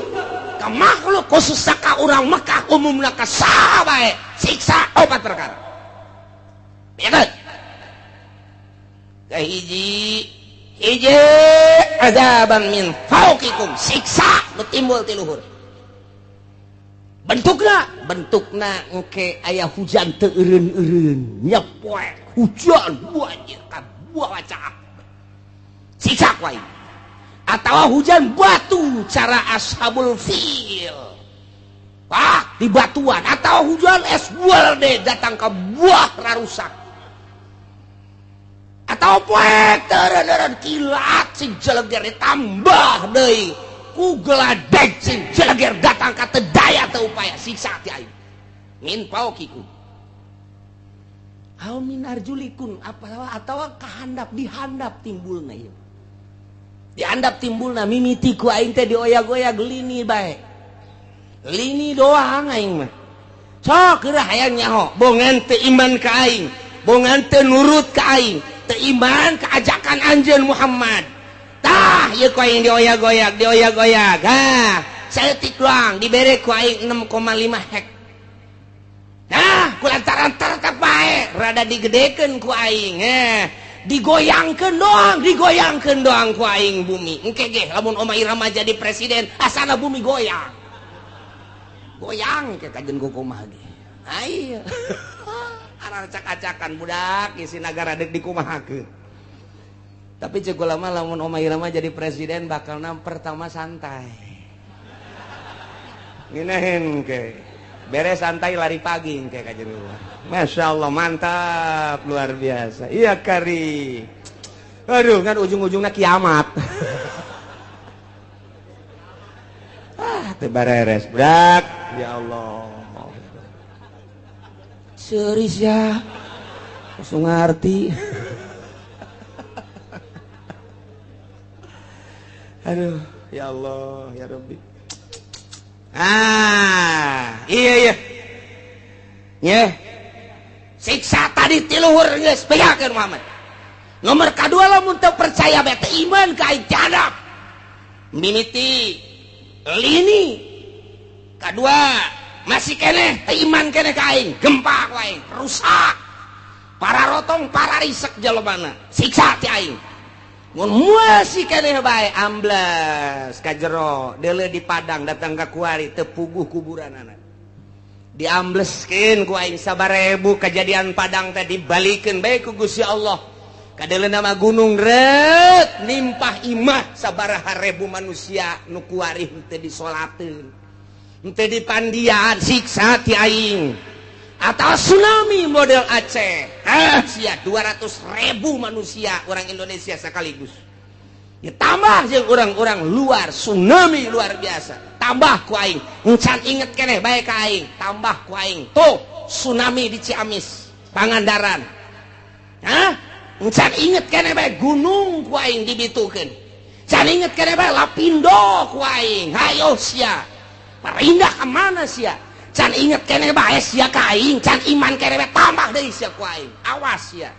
B: ka makhluk khusus ka urang Mekah umumna ka saha bae siksa opat perkara ya kan kahiji hiji azaban min fauqikum siksa nu timbul ti luhur bentukna engke aya hujan teu eureun-eureun nyepoek hujan banjir ka buah waca siksa ku aing.
A: Atau hujan batu cara ashabul fil. Ah, di batuan atau hujan es buah datang ke buah rarusak. Atau poek teureun kilat sing jeleger ditambah deui ku geladeg sing jeleger datang ka teu daya teu upaya siksa ti aing. Min paukikum. Hau min arjulikun apa atawa kahandap dihandap timbulna ieu. Dihandap timbulna mimiti ku aing teh dioyag-oyag lini bae. Lini doang aing mah. Sok geura hayang nyaho, bongan teu iman ka aing, bongan teu nurut ka aing, teu iman ka ajakan anjeun Muhammad. Tah ieu ku aing dioyag-oyag, dioyag-oyag. Ha, saeutik doang dibere ku aing 6,5 hek. Nah, ku lantaran tetep bae rada digedekeun ku aing, digoyangkeun doang ku aing bumi. Engke ge lamun Oma Irama jadi presiden, asana bumi goyang. Goyang ke kajen kumaha ge. Ayo. Aracak-acakan budak isi nagara deuk dikumahakeun. Tapi ceuk ulama lamun Oma Irama jadi presiden bakalna pertama santai. Ngeunaheun ke. Beres santai lari pagi kayak kajian gua. Masya Allah mantap luar biasa. Iya kari. Aduh kan ujung-ujungnya kiamat. Ah teu bareres brak. Ya Allah. Serius ya. Langsung ngerti. Aduh ya Allah ya Rabbi. Ah, iya iya. Nyeh. Siksa tadi ti luhur geus bejakeun Muhammad. Nomor kadua lamun teu percaya bae teu iman ka aing jadap. Mimiti lini. Kadua masih keneh teu iman keneh ka aing, gempa ku aing, rusak. Para rotong, para risek jelema. Siksa ti aing. Mun masih keneh bae ambles ka jero deuleu di Padang datang ka kuari teu puguh kuburanana. Diambleskeun ku aing sabarebu kejadian Padang teh dibalikeun bae ku Gusti Allah. Kadeuleuna mah gunung reut nimpah imah sabaraha rebu manusia nu kuari henteu disolateun. Henteu dipandian siksa ti aing. Atau tsunami model Aceh. Ah, sia 200.000 manusia orang Indonesia sekaligus. Ya tambah jeung orang-orang luar tsunami luar biasa. Tambah ku aing. Encan inget keneh bae ka aing, tambah ku aing. Tuh, tsunami di Ciamis, Pangandaran. Hah? Encan inget keneh bae gunung ku aing dibitukeun. Can inget keneh bae Lapindo ku aing. Hayo sia. Pindah ka mana sia? Can inget keneh bae sia ka aing, can iman keneh bae tambah deui sia ku aing. Awas sia.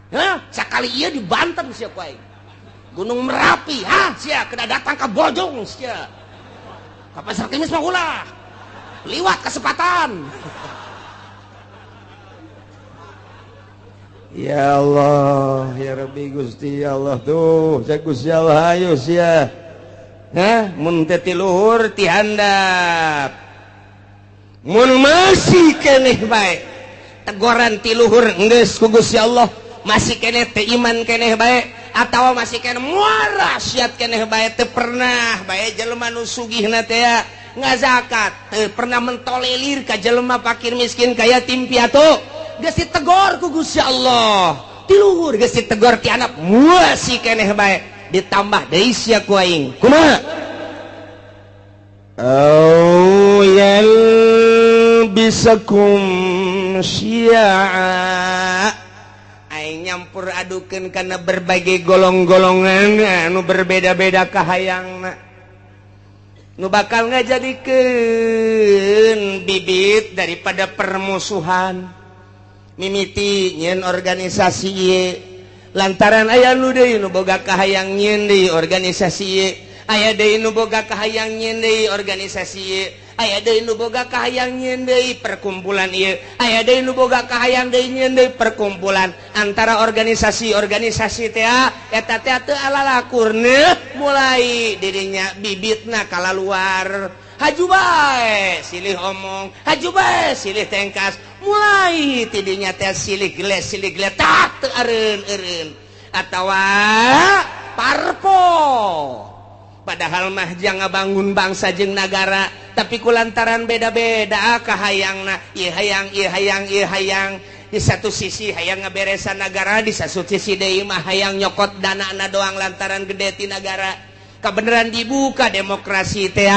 A: Hah? Sakali ieu di Banten sia ku aing. Gunung Merapi, hah sia kena datang ka Bojong sia. Ka Pasar Kemis mah ulah. Liwat kesempatan.
B: Ya Allah, ya Rabbi Gusti ya Allah tuh, saya Gusti Allah ayo sia.
A: Hah, mun teu ti luhur ti handap. Mun masih keneh bae tegoran ti luhur geus ku Gusti Allah, masih keneh teu iman keneh bae atawa masih keneh muara siat keneh bae teu pernah bae jelema nu sugihna teh ngazakat, teu pernah mentolelir ka jelema fakir miskin ka yatim piatu, geus ditegor ku Gusti Allah. Ti luhur geus ditegor ti handap masih keneh bae ditambah deui sia ku aing. Kumaha?
B: Au yalbisakum syi'a.
A: Aing nyampur adukeun kana berbagai golong-golongan anu berbeda-beda kahayangna. Nu bakal ngajadikeun bibit daripada permusuhan. Mimiti nyeun organisasi ieu lantaran aya nu deui nu boga kahayang nyeun deui organisasi ieu. Aya deui nu boga kahayang nyeun deui organisasi ieu, aya deui nu boga kahayang nyeun deui perkumpulan ieu, aya deui nu boga kahayang deui nyeun deui perkumpulan antara organisasi-organisasi teh eta teh teu alalakurna mulai dirinya bibitna kalaluar. Haju bae silih omong, haju bae silih tengkas, mulai tidinya teh silih geles silih geletak teu eureun-eureun atawa parpol. Padahal mah jangan bangun bangsa jeung nagara, tapi kulantaran beda-beda kahayangna, ieu hayang, ieu hayang, ieu hayang. Di satu sisi hayang ngaberesan nagara, di satu sisi deui mah hayang nyokot danana doang lantaran gede ti nagara. Kabeneran dibuka demokrasi teh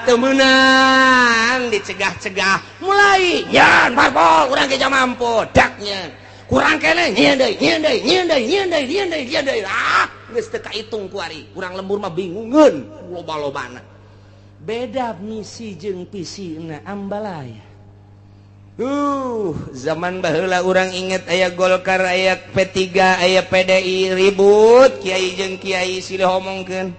A: teu meunang, dicegah-cegah mulai nyan parpol urang ge mampu daknya. Kurang keneh nyieun deui, nyieun deui, nyieun deui, nyieun deui, nyieun deui, nyieun deui. Ah, geus teu kaitung ku ari. Urang lembur mah bingungeun loba-lobana. Beda misi jeung visina ambalaya. Zaman baheula urang inget aya Golkar, aya P3, aya PDI ribut, kiai jeung kiai silih omongkeun.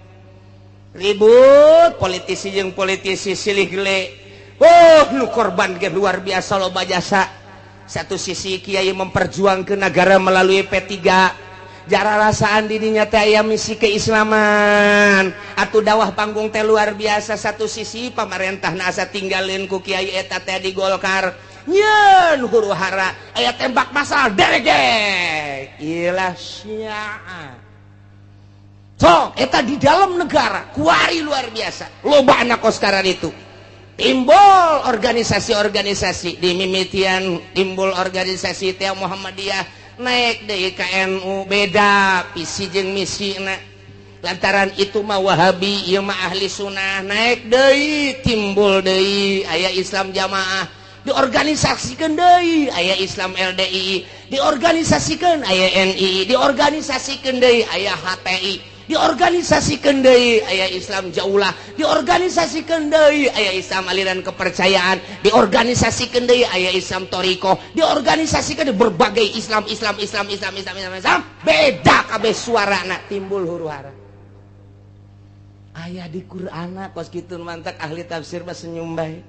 A: Ribut, politisi jeung politisi silih gele. Oh, nu korban ge luar biasa loba jasa. Satu sisi kiai memperjuangkan negara melalui P3, jara rasaan dirinya teh aya misi keislaman atuh dawah panggung teh luar biasa. Satu sisi pamarentah asa tinggalin ku kiai eta teh di Golkar nyeun huru hara aya tembak masal deregek ilah syiah. Sok eta di dalam negara kuari luar biasa loba anak koskaran itu timbul organisasi-organisasi di mimitian, timbul organisasi teh Muhammadiyah naik deui ka NU beda visi jeung misina lantaran itu mah Wahabi ieu mah ahli sunnah naik deui timbul deui aya Islam jamaah diorganisasikeun deui aya Islam LDI diorganisasikeun aya NI diorganisasikeun deui aya HTI diorganisasikan deui aya Islam jaulah diorganisasikan deui aya Islam aliran kepercayaan diorganisasikan deui aya Islam toriko diorganisasikan berbagai Islam Islam Islam Islam Islam Islam Islam beda kabeh suarana timbul huru hara aya di Qur'ana kos kitu mantak ahli tafsir mah senyum bae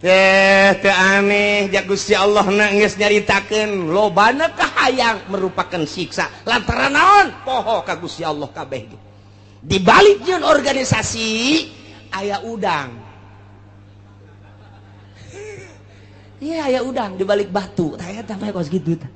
A: teh teu aneh ja Gusti Allah na geus nyaritakeun lobana kahayang merupakan siksa lantaran naon poho ka Gusti Allah kabeh ge. Di balik jeung organisasi aya udang. Iya aya udang di balik batu tah eta mah kos kitu tah.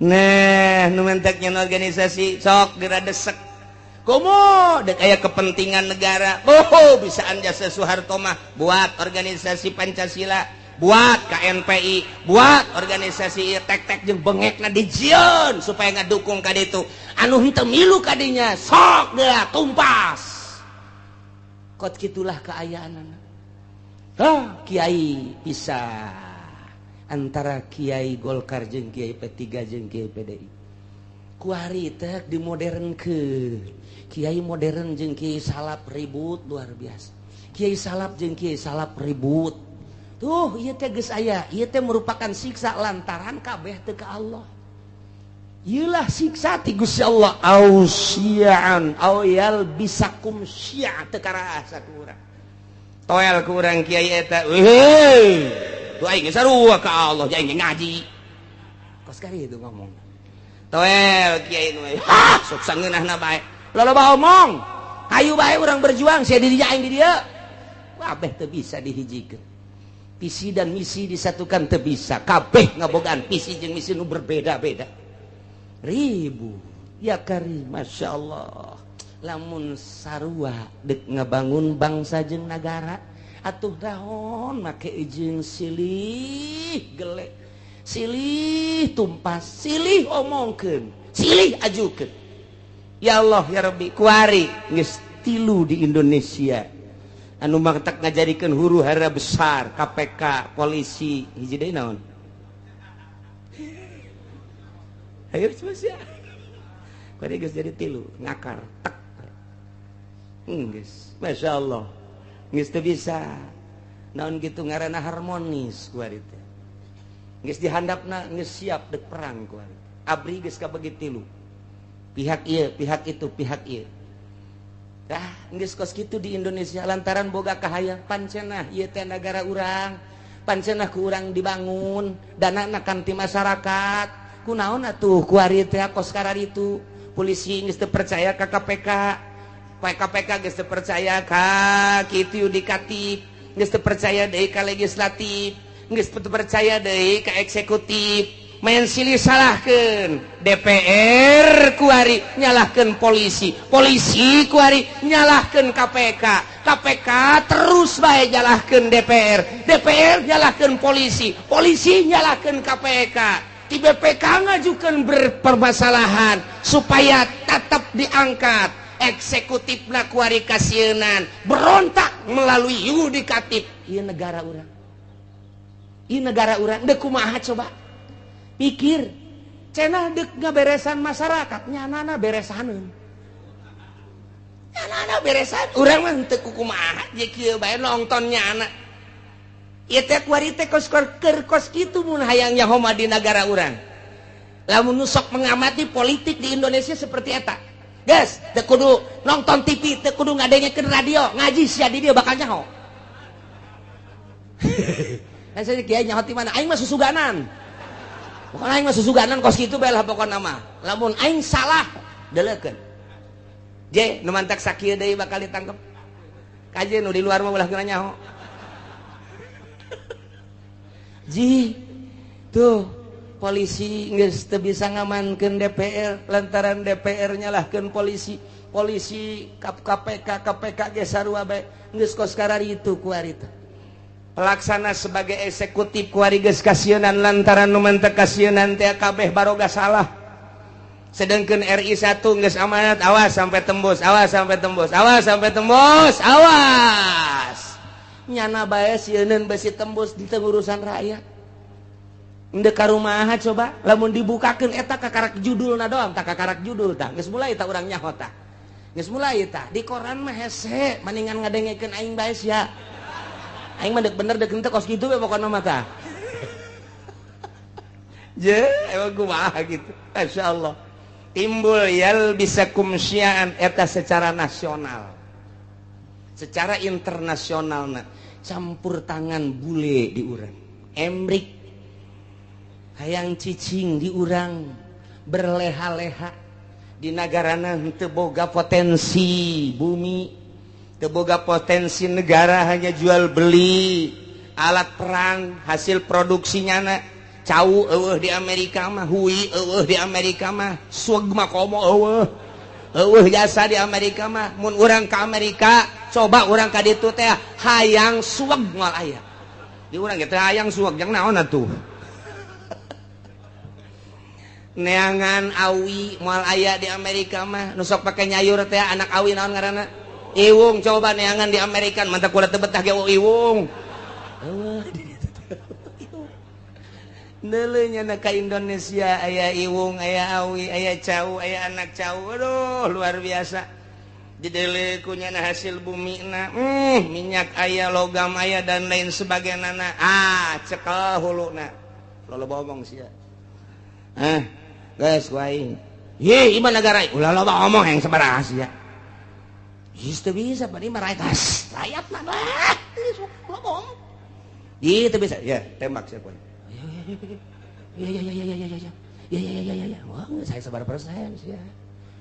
A: Nah nu mentek nyeun organisasi sok geura desek komo dek aya kepentingan negara. Oh bisaan jasa Soeharto mah buat organisasi Pancasila, buat KNPI, buat organisasi tek-tek jeung bengekna dijieun supaya ngadukung ka ditu. Anu henteu milu ka dinya sok geura tumpas. Kot kitulah kaayaanana. Hah, kiai bisa antara kiai Golkar jeung kiai P3 jeung kiai PDI. Kuari teh dimodernkeun. Kiai modern jeung kiai salap ribut luar biasa. Kiai salap jeung kiai salap ribut. Tuh ieu teh geus aya, ieu teh merupakan siksa lantaran kabeh teu ka Allah. Ieulah siksa ti Gusti Allah au syi'an au yalbisakum syi'a teu karasa ku urang. Toel ku urang kiai eta. Heuh. Tuh aing geus sarua ka Allah, aing ngaji. Kos kari itu ngomong. Toel kiai nu ha sok sangeunahna bae. Loba omong, hayu bae urang berjuang, sia di dinya aing di dieu. Kabeh teu bisa dihijikeun. Visi dan misi disatukan teu bisa. Kabeh ngabogaan visi jeung misi nu berbeda-beda. Ribu. Ya karim, Masya Allah. Lamun sarua deuk ngabangun bangsa jeung nagara, atuh naon make jeung silih gelek, silih tumpas, silih omongkeun, silih ajukeun. Ya Allah ya Rabbi kuari geus tilu di Indonesia anu mangtak ngajadikeun huru hara besar KPK polisi hiji deui naon hayu sia kuari geus jadi tilu ngakar tek geus Masya Allah geus teu bisa naon kitu ngaranna harmonis kuari teh geus dihandapna geus siap dek perang kuari abri geus kabagi tilu pihak ieu, pihak itu, pihak ieu. Tah, geus kos kitu di Indonesia lantaran boga kahayang pancenah ieu teh nagara urang, pancenah ku urang dibangun, danana kan ti masyarakat. Kunaon atuh kuari teh kos kararitu. Polisi geus teu percaya ka KPK. KPK geus teu percaya ka kitu yudikatif, geus teu percaya deui ka legislatif, geus teu percaya deui ka eksekutif. Main silih salahkeun DPR kuari nyalahkeun polisi, polisi kuari nyalahkeun KPK, KPK terus bae nyalahkeun DPR, DPR nyalahkeun polisi, polisi nyalahkeun KPK. Di BPK ngajukeun berpermasalahan supaya tetap diangkat. Eksekutifna kuari kasieunan berontak melalui yudikatif. Ieu negara urang. Ieu negara urang deuk kumaha coba? Pikir cenah deuk ngaberesan masyarakat nyanana beresaneun. Nyanana beresan urang mah teu kumaha je kieu bae nonton nyana. Ieu teh kuari teh kos keur kos kitu mun hayang nyaho mah di nagara urang. Lamun nu sok mengamati politik di Indonesia seperti eta. Geus, teu kudu nonton TV, teu kudu ngadengekeun radio, ngaji sia di dieu bakal nyaho. Nah, saya kiai nyaho ti mana? Aing mah susuganan. Pokokna aing mah susuganan kos kitu bae lah pokona mah. Lamun aing salah, deleukeun. Je, nu mantak sakieu deui bakal ditangkep. Kaje nu di luar mah ulah geuna nyaho. Ji, tuh polisi geus teu bisa ngamankeun DPR lantaran DPR nyalahkeun polisi, polisi KPK, KPK ge sarua bae geus kos kararitu kuari teh. Pelaksana sebagai eksekutif kuari geus kasieunan lantaran nu mantek kasieunan teh kabeh baroga salah. Sedangkan RI 1 geus amanat, awas sampai tembus, awas sampai tembus, awas sampai tembus, awas. Nyana bae sieuneun besi tembus di urusan rakyat. Ndek ka rumaha coba lamun dibukakeun eta kakarak judulna doang, tak kakarak judul tah geus mulai tah urang nyaho tah. Geus mulai tah di koran mah hese maningan ngadengekeun aing bae sia. Aing mah deuk bener deuk henteu kos kitu we pokona mah tah. Je, emang kumaha gitu. Masyaallah. Timbul yal bisa kumsiaan eta secara nasional. Secara internasionalna campur tangan bule di urang. Emrik hayang cicing di urang berleha-leha di nagarana teu boga potensi bumi, teu boga potensi negara, hanya jual beli alat perang hasil produksinya na cau eueuh di Amerika mah, hui eueuh di Amerika mah, sueg mah komo eueuh eueuh jasa di Amerika mah. Mun urang ka Amerika coba urang ka ditu teh hayang sueg moal aya di urang ge teh hayang sueg jang naon atuh. Neangan awi moal aya di Amerika mah, nu sok pake nyayur teh anak awi naon ngaranna? Iwung. Coba neangan di Amerika mantak kula teu betah ge iwung. Eueuh di ditu teh. Neuleuh nya ka Indonesia aya iwung, aya awi, aya cau, aya anak cau. Aduh, luar biasa. Dideuleu ku nyana hasil bumina, minyak aya, logam aya dan lain sebagainya. Ah, cekel huluna. Loba omong sia. Ah, geus wae. Ye, ieu negara ulah loba omong yang sabaraha sia. Geus teu bisa bari mah rakyat. Rakyat mah lah. Loba omong. Ieu teu bisa. Ya, tembak sia pun. Ya ya ya ya ya ya ya. Ya ya ya ya ya. Wah, saya sabaraha persen sia.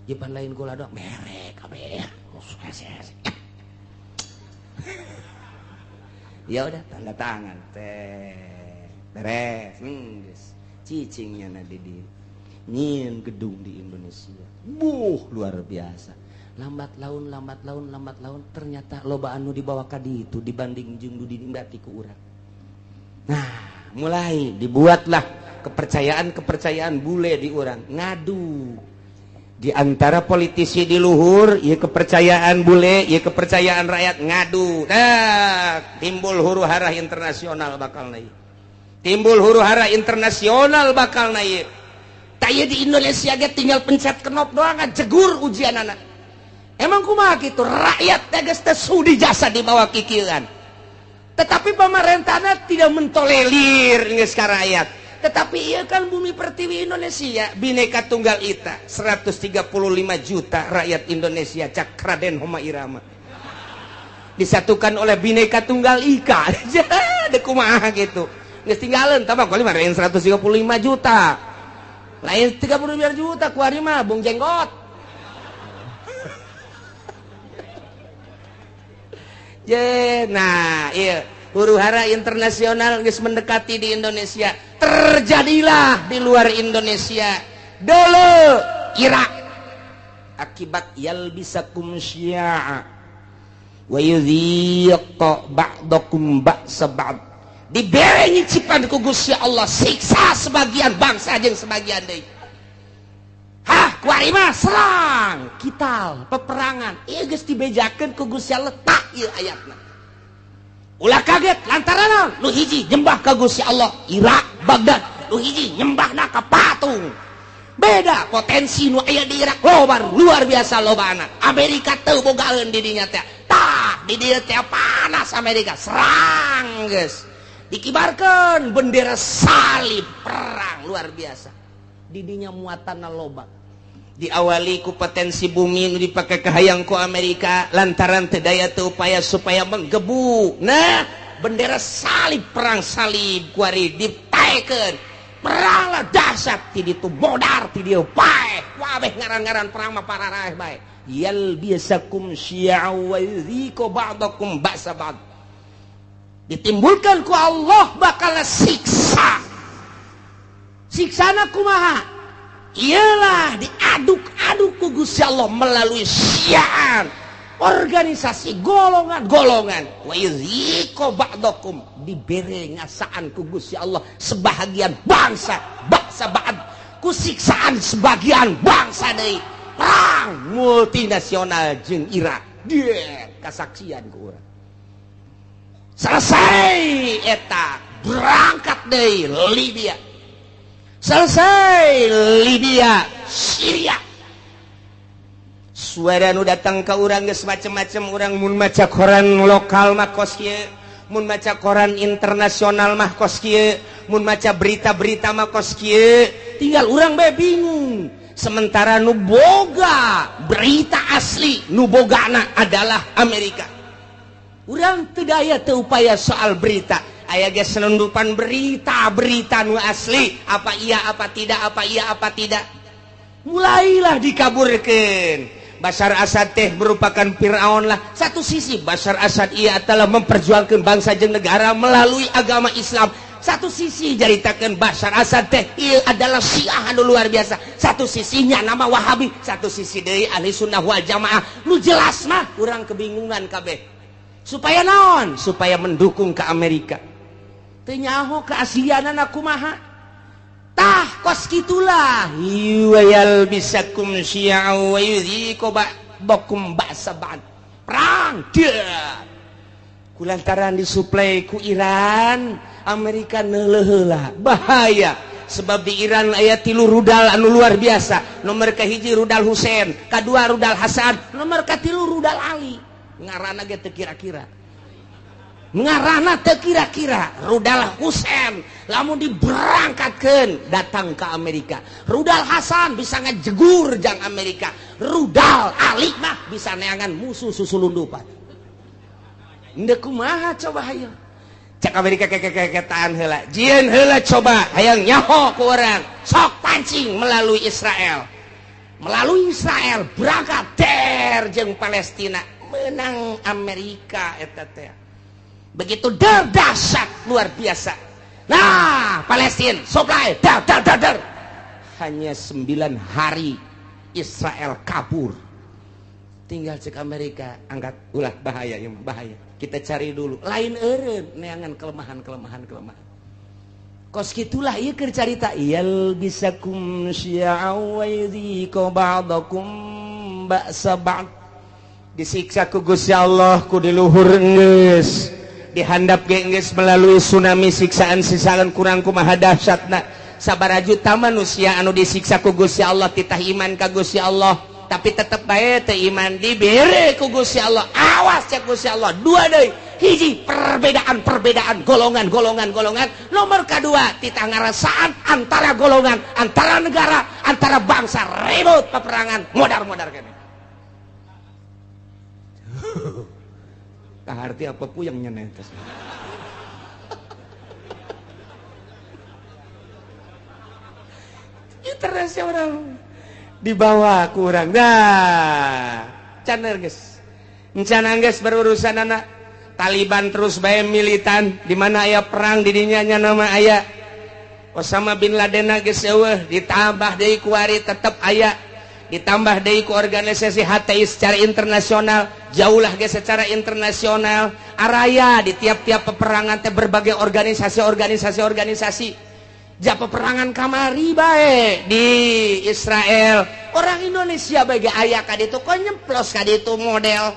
A: Jepan lain kula doang merek kabeh. Ya udah tanda tangan teh. Beres. Geus. Cicingnya na di nyieun gedung di Indonesia. Buh, luar biasa. Lambat laun, lambat laun, lambat laun ternyata loba anu dibawa ka ditu dibanding jeung nu dinikmati ku urang. Nah, mulai dibuatlah kepercayaan-kepercayaan bule di urang. Ngadu di antara politisi di luhur, ieu kepercayaan bule, ieu kepercayaan rakyat ngadu. Nah, timbul huru hara internasional bakal naik. Timbul huru hara internasional bakal naik. Taya di Indonesia ge tinggal pencet knop doang jegur ujian anak. Emang kumaha kitu rakyat teh geus teu sudi jasa dibawa kikieuan. Tetapi pemerintahna tidak mentolerir geus ka rakyat. Tetapi ieu kan bumi pertiwi Indonesia, Bhinneka Tunggal Ika, 135 juta rakyat Indonesia cak Raden Homa Irama. Disatukan oleh Bhinneka Tunggal Ika. Deuk kumaha kitu. Geus tinggalin tambah kali mah 135 juta. Lain 35 juta kuari mah Bung Jenggot. Je, nah iya huru hara internasional geus mendekati di Indonesia. Terjadilah di luar Indonesia dulu Irak akibat yalbisakum syi'a wa yudhiqa ba'dakum ba'sa ba'd. Dibere nyicipan ku Gusti Allah siksa sebagian bangsa jeung sebagian deui. Hah, kuari mah serang, kital, peperangan. Ieu geus dibejakeun ku Gusti Allah tak ieu ayatna. Ulah kaget lantaran naon? Nu hiji nyembah ka Gusti Allah Irak, Baghdad, nu hiji nyembahna ka patung. Beda potensi nu aya di Irak loba luar biasa lobana. Amerika teu bogaeun di dinya teh. Tah, di dieu teh panas Amerika, serang geus. Dikibarkeun bendera salib perang luar biasa. Di dinya muatanna loba. Diawali ku potensi bumi nu dipake kahayang ku Amerika lantaran teu daya teu upaya supaya menggebu. Nah, bendera salib perang salib kuari ditaekeun. Peranglah dahsyat ti ditu modar ti dieu paeh. Wabeh ngaran-ngaran perang mah pararaeh bae. Yalbisakum syi'a wa yudhiqu ba'dakum ba'sa ba'd. Ditimbulkan ku Allah bakal siksa. Siksana kumaha? Ialah diaduk-aduk ku Gusti Allah melalui syiar organisasi golongan-golongan. Wa yudhiqu ba'dakum, dibere ngasaan ku Gusti Allah sebahagian bangsa, bangsa ba'd, ku siksaan sebagian bangsa deui. Perang multinasional jeung Irak. Dia kasaksian ku urang. Selesai eta berangkat deui Libya. Selesai Libya, Syria. Suara nu datang ka urang geus macem-macem. Urang mun maca koran lokal mah kos kieu, mun maca koran internasional mah kos kieu, mun maca berita-berita mah kos kieu, tinggal urang bae bingung. Sementara nu boga berita asli, nu bogana adalah Amerika. Urang teu daya teu upaya soal berita. Aya ge selundupan berita-berita nu asli, apa iya apa tidak, apa iya apa tidak. Mulailah dikaburkeun. Bashar Assad teh merupakan Fir'aun lah. Satu sisi Bashar Assad ia telah memperjuangkan bangsa jeung negara melalui agama Islam. Satu sisi jaritakeun Bashar Assad teh ieu adalah Syiah anu luar biasa. Satu sisinya nama Wahabi, satu sisi deui Ahli Sunnah wal Jamaah. Nu jelas mah urang kebingungan kabeh. Supaya naon? Supaya mendukung ke Amerika. Teu nyaho keaslianana kumaha. Tah kos kitulah yalbisakum syi'a wa yudhiqu ba'dakum ba'sa ba'd. Perang dia kulantaran disuplai ku Iran, Amerika neuleuh heula. Bahaya sebab di Iran aya 3 rudal anu luar biasa. Nomor kahiji rudal Husein, kadua rudal Hasan, nomor katilu rudal Ali. Ngaranna ge teu kira-kira. Ngarana teu kira-kira. Rudal Husein lamun diberangkatkeun datang ke Amerika. Rudal Hasan bisa ngajegur jang Amerika. Rudal Ali mah bisa neangan musuh susulundupan. Ndek kumaha coba hayo. Cek Amerika kekekeketaan heula. Jieun heula coba hayang nyaho ku urang. Sok pancing melalui Israel. Melalui Israel berangkat der jeung Palestina, menang Amerika eta teh. Begitu dahsyat luar biasa. Nah, Palestina supply dar dar dar dar. Hanya 9 hari Israel kabur. Tinggal cek Amerika angkat ulah bahaya ya bahaya. Kita cari dulu. Lain eureun neangan kelemahan-kelemahan kelemahan. Kos kitulah ieu keur carita yalbisakum syi'a wa yudhiqu ba'dakum ba'sa ba'd. Disiksa ku Gusti Allah ku di luhur geus. Dihandap ge geus melalui tsunami siksaan-siksaan kurang kumaha dahsyatna. Sabaraha juta manusia anu disiksa ku Gusti Allah titah iman ka Gusti Allah, tapi tetep bae teu iman dibere ku Gusti Allah. Awas cek Gusti Allah, dua deui. Hiji perbedaan-perbedaan golongan-golongan golongan, nomor kedua titah ngarasaan antara golongan, antara negara, antara bangsa, ribut peperangan modar-modar kene. Kaharti apa puyeng nyenetes. Terus orang dibawa kurang dah caner geus encan geus berurusan anak Taliban terus bae militan di mana aya perang di dinya nya nama aya Osama bin Laden geus eueuh, ditambah deui kuari tetep aya, ditambah deui ku organisasi HTI secara internasional, jauhlah ge secara internasional, araya di tiap-tiap peperangan teh berbagai organisasi. Ja peperangan kamari bae di Israel, orang Indonesia bae ge aya ka ditu, kok nyemplos ka ditu model.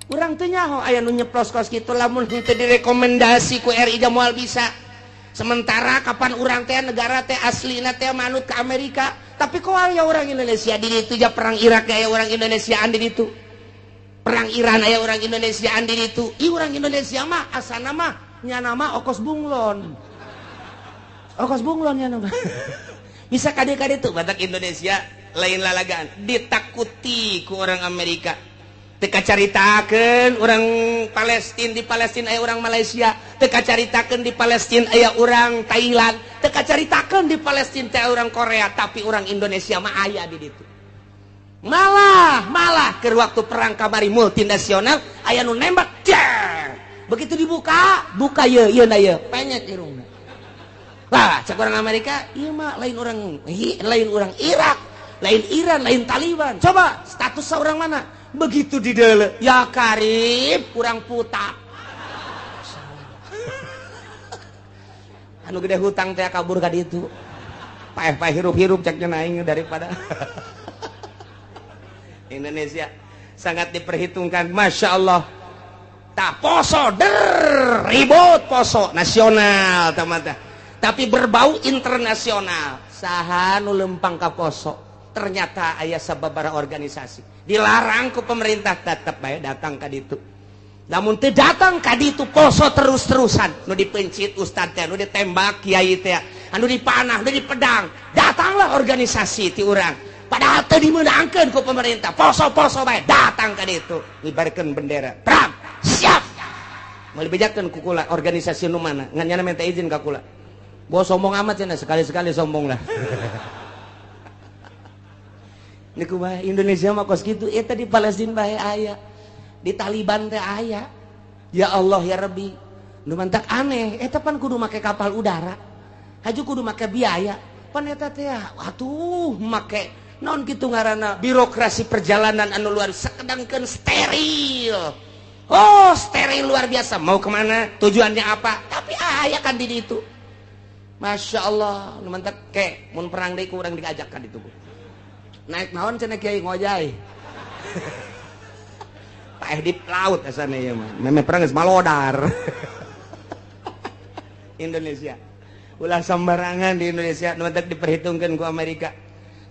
A: Urang teu nyaho aya nu nyeplos kos kitu lamun henteu direkomendasi ku RI ja moal bisa. Sementara kapan urang teh negara teh aslina teh manut ke Amerika, tapi kok aya orang Indonesia di ditu, ja perang Irak aya orang Indonesiaan di ditu. Perang Iran aya orang Indonesiaan di ditu. Ih orang Indonesia mah asana mah nyana mah okos bunglon. Okos bunglon nyana mah. Bisa kade-kade tuh batak Indonesia lain lalagaan ditakuti ku orang Amerika. Teka caritakeun orang Palestina di Palestina aya orang Malaysia, teka caritakeun di Palestina aya orang Thailand, teka caritakeun di Palestina teh orang Korea, tapi orang Indonesia mah aya di ditu. Malah keur waktu perang kamari multinasional aya nu nembak, jeng. Begitu dibuka, buka ye ieu na ye, penyek irungna. Lah, cek orang Amerika, ieu mah lain orang Irak, lain Iran, lain Taliban. Coba status orang mana? Begitu didele, ya karib kurang puta. Anu gede hutang teh kabur ka ditu. Paeh-paeh hirup-hirup ceknya aing daripada Indonesia sangat diperhitungkan, masya Allah. Tak poso der ribut poso nasional teman-teman, tapi berbau internasional. Saha nu lempang ka poso, ternyata aya sababaraha organisasi dilarang ku pemerintah tetep bae datang ka ditu. Lamun teu datang ka ditu poso terus-terusan, nu dipencit ustad teh, nu ditembak kiai teh, anu dipanah, nu dipedang, datanglah organisasi ti urang. Padahal teu dimeunangkeun ku pemerintah, poso-poso bae datang ka ditu, ngibarkeun bendera. Perang, siap. Moal dibejakeun ku kula organisasi nu mana, ngan nyana minta izin ka kula. Bos sombong amat cenah, sekali-sekali sombong lah. Niku bae Indonesia mah kos kitu, eta di Palestina bae aya, di Taliban teh aya. Ya Allah ya Rabbi, nu mantak aneh, eta pan kudu make kapal udara, haju kudu make biaya, pan eta teh atuh make naon kitu ngaranna birokrasi perjalanan anu luar sakedangkeun steril. Oh, steril luar biasa, mau kemana, tujuannya apa, tapi aya kan di ditu. Masya Allah, nu mantak ke mun perang deui ku urang diajak ka ditu. Naik naon cenah kiai ngojay. Paeh di laut asana ieu mah. Meme perang geus malodar. Indonesia. Ulah sembarangan di Indonesia nu mantak diperhitungkeun ku Amerika.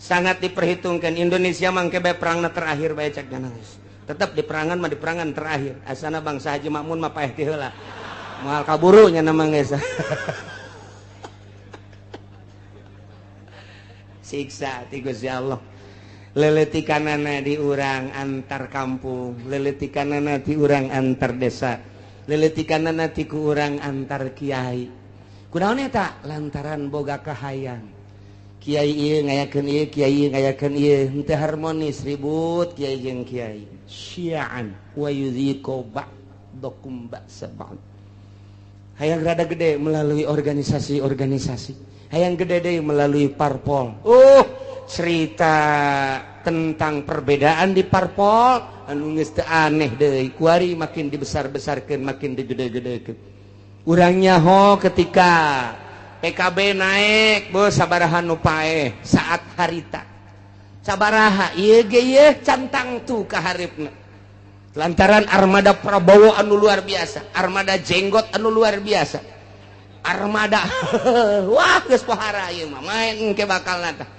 A: Sangat diperhitungkan. Indonesia mangke bae perangna terakhir bae cek nangis. Tetap di perangan mah di perangan terakhir. Asana bangsa Haji Makmun mah paeh ti heula. Moal kaburu nya mah geus. Siksa ti Gusti Allah. Leletikanana di urang antar kampung, leletikanana di urang antar desa, leletikanana ti ku urang antar kiai. Kunaon eta? Lantaran boga kahayang. Kiai ieu ngayakeun ieu, kiai ieu ngayakeun ieu, henteu harmonis, ribut kiai jeung kiai. Syi'an wa yudhiqu ba'dakum ba'sa ba'd. Hayang rada gede melalui organisasi-organisasi, hayang gede deui melalui parpol. Cerita tentang perbedaan di parpol anu geus teu aneh deui, kuari makin dibesar-besarkeun, makin digede-gedekeun. Urang nyaho ketika PKB naik, bos sabaraha nu paeh saat harita. Sabaraha ieu ge ieu cantang tu ka haripna. Lantaran armada Prabowo anu luar biasa, armada jenggot anu luar biasa. Armada wah geus pohara ieu mah main engke bakalna tah.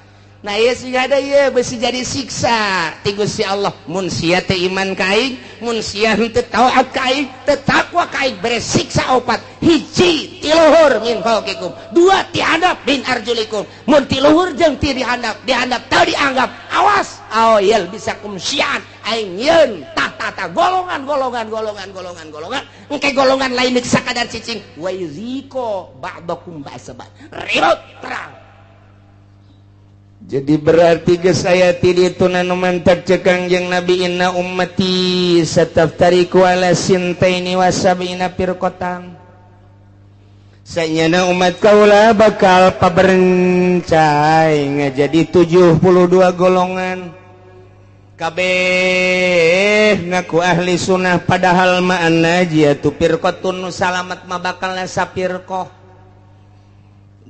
A: Nah ieu sih ada ieu besi jadi siksa ti Gusti Allah. Mun sia teu iman ka aing, mun sia henteu taat ka aing, teu takwa ka aing, bere siksa opat. Hiji ti luhur min fauqikum, dua ti handap min arjulikum. Mun ti luhur jeung ti dihandap, dihandap teu dianggap, awas aoyel bisa kum syian aing yeun tah golongan golongan golongan golongan golongan engke golongan lain deuk sakadar cicing wa yuziko ba'dakum ba'sa ba'd. Ribut perang.
B: Jadi berarti geus aya ti ditu nu mantak ceuk Kangjeng Nabi inna ummati sataftariku ala sintaini wa sab'ina firqatan. Sanyana umat kaula bakal paberencai ngajadi 72 golongan. Kabeh ngaku ahli sunnah padahal ma'ana jihatu firqatun salamat ma bakal sapirqah.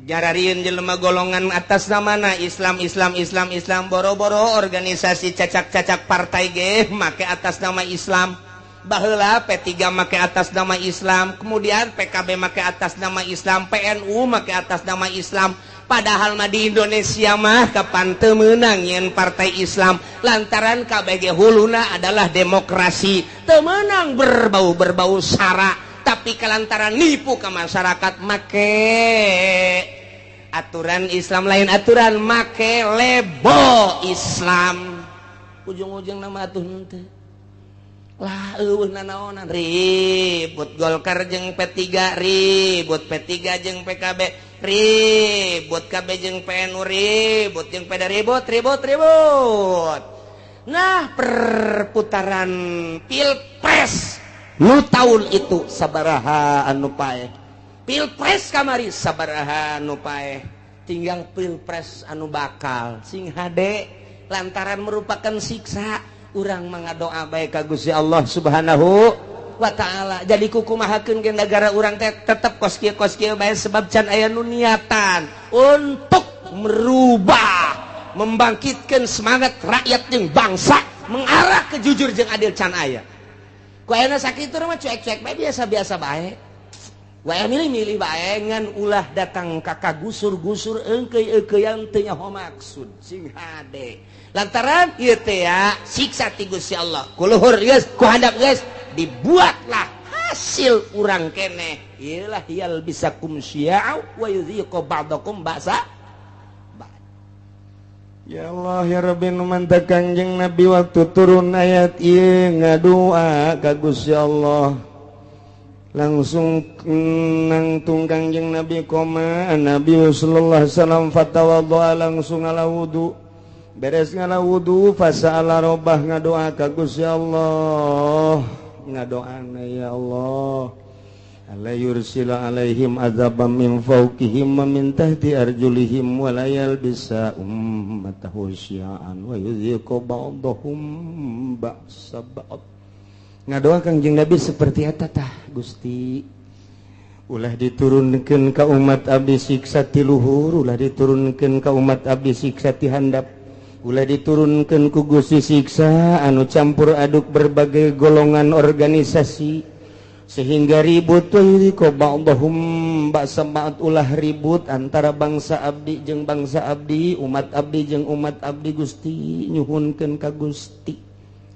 B: Jararieun jelema golongan atas namana Islam Islam Islam Islam boro-boro organisasi cacak-cacak partai ge make atas nama Islam. Baheula P3 make atas nama Islam, kemudian PKB make atas nama Islam, PNU make atas nama Islam. Padahal mah di Indonesia mah kapan teu meunang nyeun partai Islam lantaran KBG huluna adalah demokrasi, teu meunang berbau-berbau sara, tapi kalantaran nipu ke masyarakat make aturan Islam lain aturan make label Islam. Ujung-ujung nama atuh henteu. Lah eueuh nanaonan ribut Golkar jeung P3, ribut P3 jeung PKB, ribut KB jeung PNU, ribut jeung PD, ribut ribut ribut. Nah, perputaran Pilpres nu tahun itu sabaraha anu paeh. Pilpres kamari sabaraha anu paeh. Tinggal Pilpres anu bakal sing hade lantaran merupakan siksa. Urang mangadoa bae ka Gusti Allah Subhanahu wa ta'ala. Jadi kukumahakeun ge negara urang teh tetep kos kieu bae sebab can aya nu niatan untuk merubah, membangkitkan semangat rakyat jeung bangsa mengarah ke jujur jeung adil can aya. Ku ayeuna sakitu mah cuek-cuek bae biasa-biasa bae. Wae milih-milih bae ngan ulah datang ka kagusur-gusur eungkeuy-eungkeuyan teu nyaho maksud sing hade. Lantaran ieu teh ya siksa ti Gusti Allah. Ku luhur geus, ku handap geus, dibuatlah hasil urang keneh. Ieu lah yal bisakum syi'a wa yudhiqu ba'dakum ba'sa.
C: Ya Allah ya Rabbi nu mantap Kanjeng Nabi waktu turun ayat ieu ngadua ka Gusti Allah. Langsung nangtung Kanjeng Nabi koma Nabi sallallahu alaihi wasallam fatawaddoa langsung ala wudu. Beres ngala wudu fasala robah ngadoa ka Gusti Allah. Ngadoana ya Allah. Alla yursila alaihim azabam min fawqihim wa min tahti arjulihim wa la yalbisa ummatahu syi'an wa yudhiqu ba'dahum ba'sa ba'd. Ngadoa Kangjeng Nabi seperti eta tah Gusti. Ulah diturunkeun ka umat abdi siksa ti luhur, ulah diturunkeun ka umat abdi siksa ti handap. Ulah diturunkeun ku Gusti siksa anu campur aduk berbagai golongan organisasi sehingga ribut ko ba'dhum ba'sa ba'd, ulah ribut antara bangsa abdi jeung bangsa abdi, umat abdi jeung umat abdi. Gusti nyuhunkeun ka Gusti.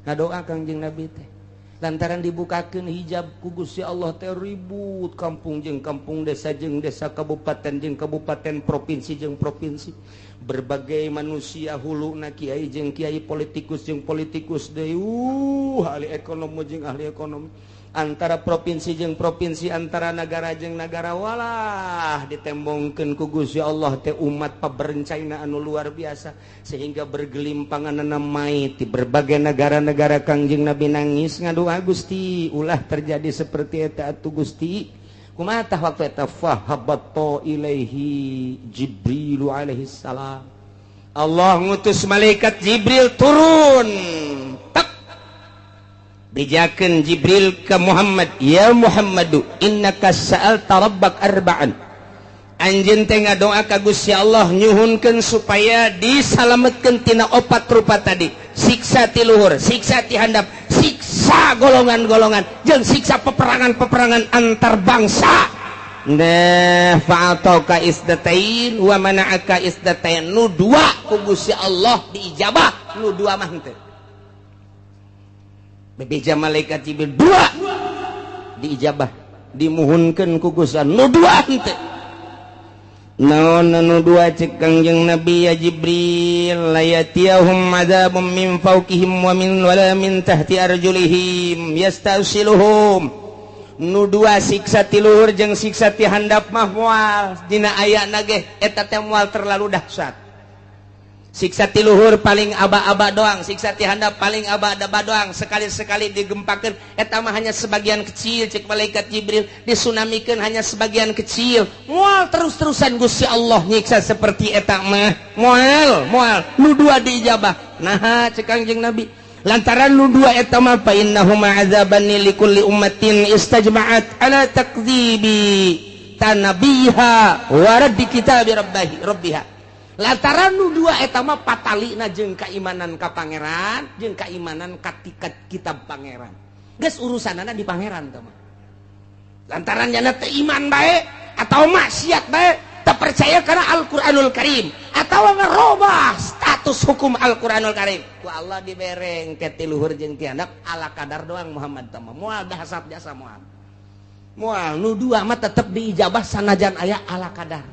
C: Ngadoa Kangjeng Nabi teh lantaran dibukakeun hijab ku Gusti Allah teh ribut kampung jeung kampung, desa jeung desa, kabupaten jeung kabupaten, provinsi jeung provinsi, berbagai manusia huluna kiai jeung kiai, politikus jeung politikus deui, ahli ekonomi jeung ahli ekonomi, antara provinsi jeung provinsi, antara negara jeung negara, walah ditembongkeun ku Gusti Allah teh umat paberencaina anu luar biasa sehingga bergelimpanganna mait di berbagai negara-negara. Kangjeng Nabi nangis ngadoa, Gusti ulah terjadi seperti eta atuh Gusti. Kumaha tah waktu eta fahabatta ilaihi Jibril alaihi salam.
B: Allah ngutus malaikat Jibril turun. Tak bejakeun Jibril ke Muhammad, ya Muhammadu innaka sa'alta rabbak arba'an. Anjeun teh ngadoa ka Gusti Allah nyuhunkeun supaya disalametkeun tina opat rupa tadi, siksa ti luhur, siksa ti handap, siksa golongan-golongan, jeung siksa peperangan-peperangan antar bangsa. Nah, fa'atauka isdatain wa mana'aka isdatain. Nu dua ku Gusti Allah diijabah, nu dua mah henteu. Bebeja malaikat Jibril dua diijabah, dimuhunkeun ku Gusti Allah, nu dua henteu. Naon anu dua cek Kangjeng Nabi, ya Jibril la yatiyahum adzabun min fawqihim wa min wala min tahti arjulihim yastasiluhum. Nu dua siksa ti luhur jeung siksa ti handap mah moal dina ayana ge eta teh moal terlalu dahsyat.
A: Siksa ti luhur paling aba-aba doang, siksa ti handap paling aba-aba doang, sekali-sekali digempakeun eta mah hanya sebagian kecil cek malaikat Jibril, disunamikeun hanya sebagian kecil. Moal terus-terusan Gusti Allah nyiksa seperti eta mah. Moal, moal nu dua diijabah. Nah, cek Kangjeng Nabi, lantaran nu dua eta mah fa innahuma azabani likulli ummatin istajma'at ala takdzibi tanabiha wa raddi kitabi rabbiha. Lantaran nu dua eta mah patalina jeung keimanan ka pangeran jeung keimanan ka kitab pangeran. Geus urusanana di pangeran teh mah. Lantaran nyana teu iman bae atau maksiat bae, teu percaya kana Al-Qur'anul Karim atau ngerobah status hukum Al-Qur'anul Karim. Ku Allah dibereng ke ti luhur jeung ti handap ala kadar doang Muhammad teh mah. Moal dahasat jasa moal. Moal nu dua mah tetep diijabah sanajan aya ala kadar.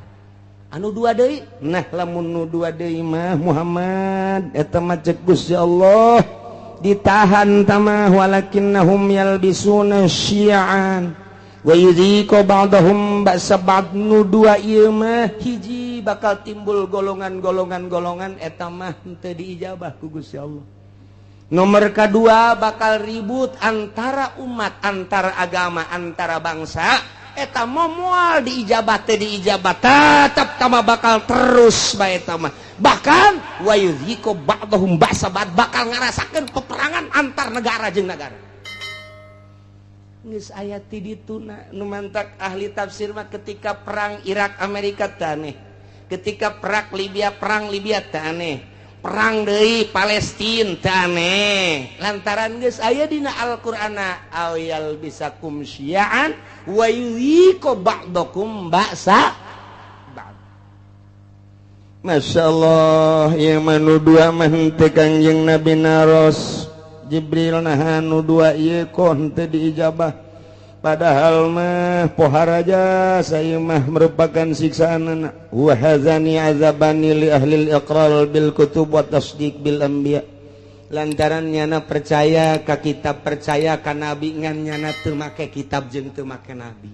A: Anu dua deui,
C: nah lamun nu dua deui mah Muhammad eta mah cek Gusti Allah ditahan tamah walakinnahum yalbisuna syi'an wa yudhiqu ba'dahum ba'sa ba'd. Nu dua ieu mah hiji bakal timbul golongan-golongan-golongan eta mah henteu diijabah ku Gusti Allah.
A: Nomor kedua bakal ribut antara umat, antara agama, antara bangsa. Eta mah moal diijabah teh diijabah tetap tama bakal terus bae eta mah. Bahkan wa yudhiqu ba'dahum ba'sa ba'd bakal ngarasakeun peperangan antar negara jeung negara. Geus aya ti dituna nu mantak ahli tafsir mah ketika perang Irak Amerika teh aneh, ketika perang Libya teh aneh, perang deui Palestina teh aneh. Lantaran geus aya dina Al-Qur'ana ayal bisakum syi'an wa yudhiqu ba'dakum ba'sa ba'd.
C: Masya Allah, ieu mah nu dua mah henteu Kangjeng Nabi naros Jibril naha nu dua ieu kok henteu diijabah. Padahal mah poharaja saya mah merupakan siksaanana. Wa hadzani azabani li ahli al-iqrar bil kutub wa tasdiq bil anbiya.
A: Lantaran nyana percaya ka kitab, percaya ka nabi, ngan nyana teu make kitab jeung teu make nabi.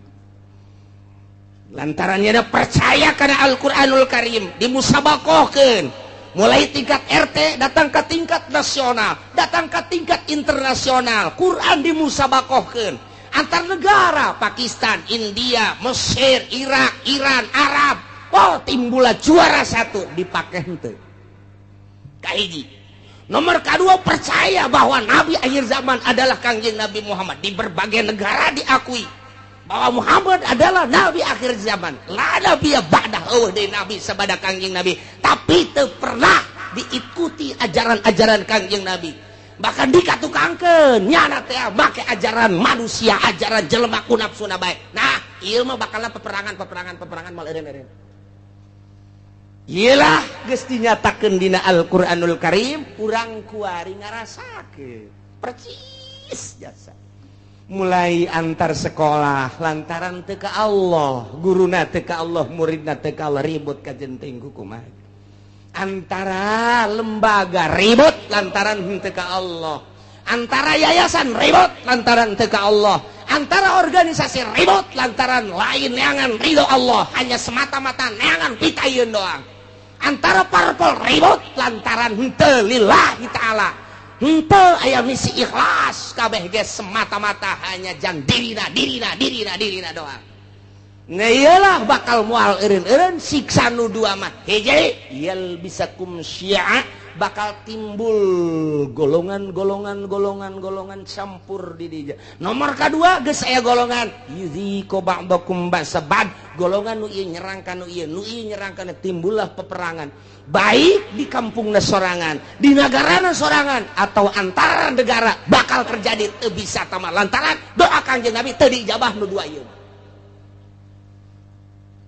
A: Lantaran nyana percaya kana Al-Qur'anul Karim dimusabakohkeun mulai tingkat RT datang ke tingkat nasional, datang ke tingkat internasional. Quran dimusabakohkeun antar negara, Pakistan, India, Mesir, Irak, Iran, Arab. Oh, timbullah juara satu dipake henteu. Kahiji. Nomor kedua percaya bahwa nabi akhir zaman adalah Kangjeng Nabi Muhammad. Di berbagai negara diakui bahwa Muhammad adalah nabi akhir zaman. La nabiyya ba'dah, eueuh deui nabi sabada Kangjeng Nabi. Tapi teu pernah diikuti ajaran-ajaran Kangjeng Nabi. Bahkan dikatukangkeun nyana teh make ajaran manusia, ajaran jelema ku nafsuna bae. Nah, ieu mah bakalna peperangan mal eureun-eureun. Iyalah geus dinyatakeun dina Al-Qur'anul Karim, urang kuari ngarasakeun percis jasa. Mulai antar sekolah lantaran teu ka Allah, guruna teu ka Allah, muridna teu ka Allah, ribut ka jenting kumaha. Antara lembaga ribut lantaran henteu ka Allah, antara yayasan ribut lantaran teu ka Allah, antara organisasi ribut lantaran lain neangan ridho Allah, hanya semata-mata neangan pitayeun doang. Antara parpol ribut lantaran henteu lillahi ta'ala, henteu aya misi ikhlas, kabeh ge semata-mata hanya jang dirina dirina dirina dirina doang. Nah iyalah bakal mual eureun-eureun siksa nu dua mah hiji yalbisakum syi'a, bakal timbul golongan-golongan golongan-golongan campur di dinya. Nomor kedua geus aya golongan yudhiqu ba'dakum ba'sa ba'd, golongan nu ieu nyerang ka nu ieu, nu ieu nyerang ka nu, timbullah peperangan baik di kampungna sorangan, di nagarana sorangan, atau antara negara bakal terjadi teu bisa tama lantaran doa Kangjeng Nabi teu diijabah nu dua ieu.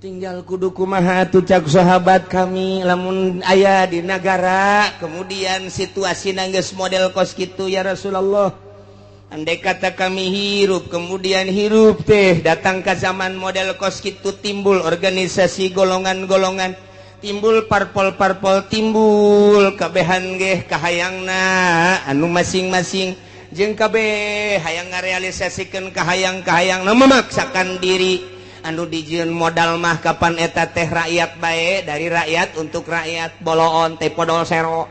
A: Tinggal kudu kumaha atuh cak sahabat kami lamun aya di nagara kemudian situasi geus model kos kitu ya Rasulullah. Andai kata kami hirup kemudian hirup teh datang ke zaman model kos kitu, timbul organisasi golongan-golongan, timbul parpol-parpol, timbul kabehan geh kahayangna anu masing-masing jeung kabeh hayang ngarealisasikeun kahayang-kahayangna memaksakan diri. Anu dijieun modal mah kapan eta teh rakyat bae, dari rakyat untuk rakyat, boloon teh podol sero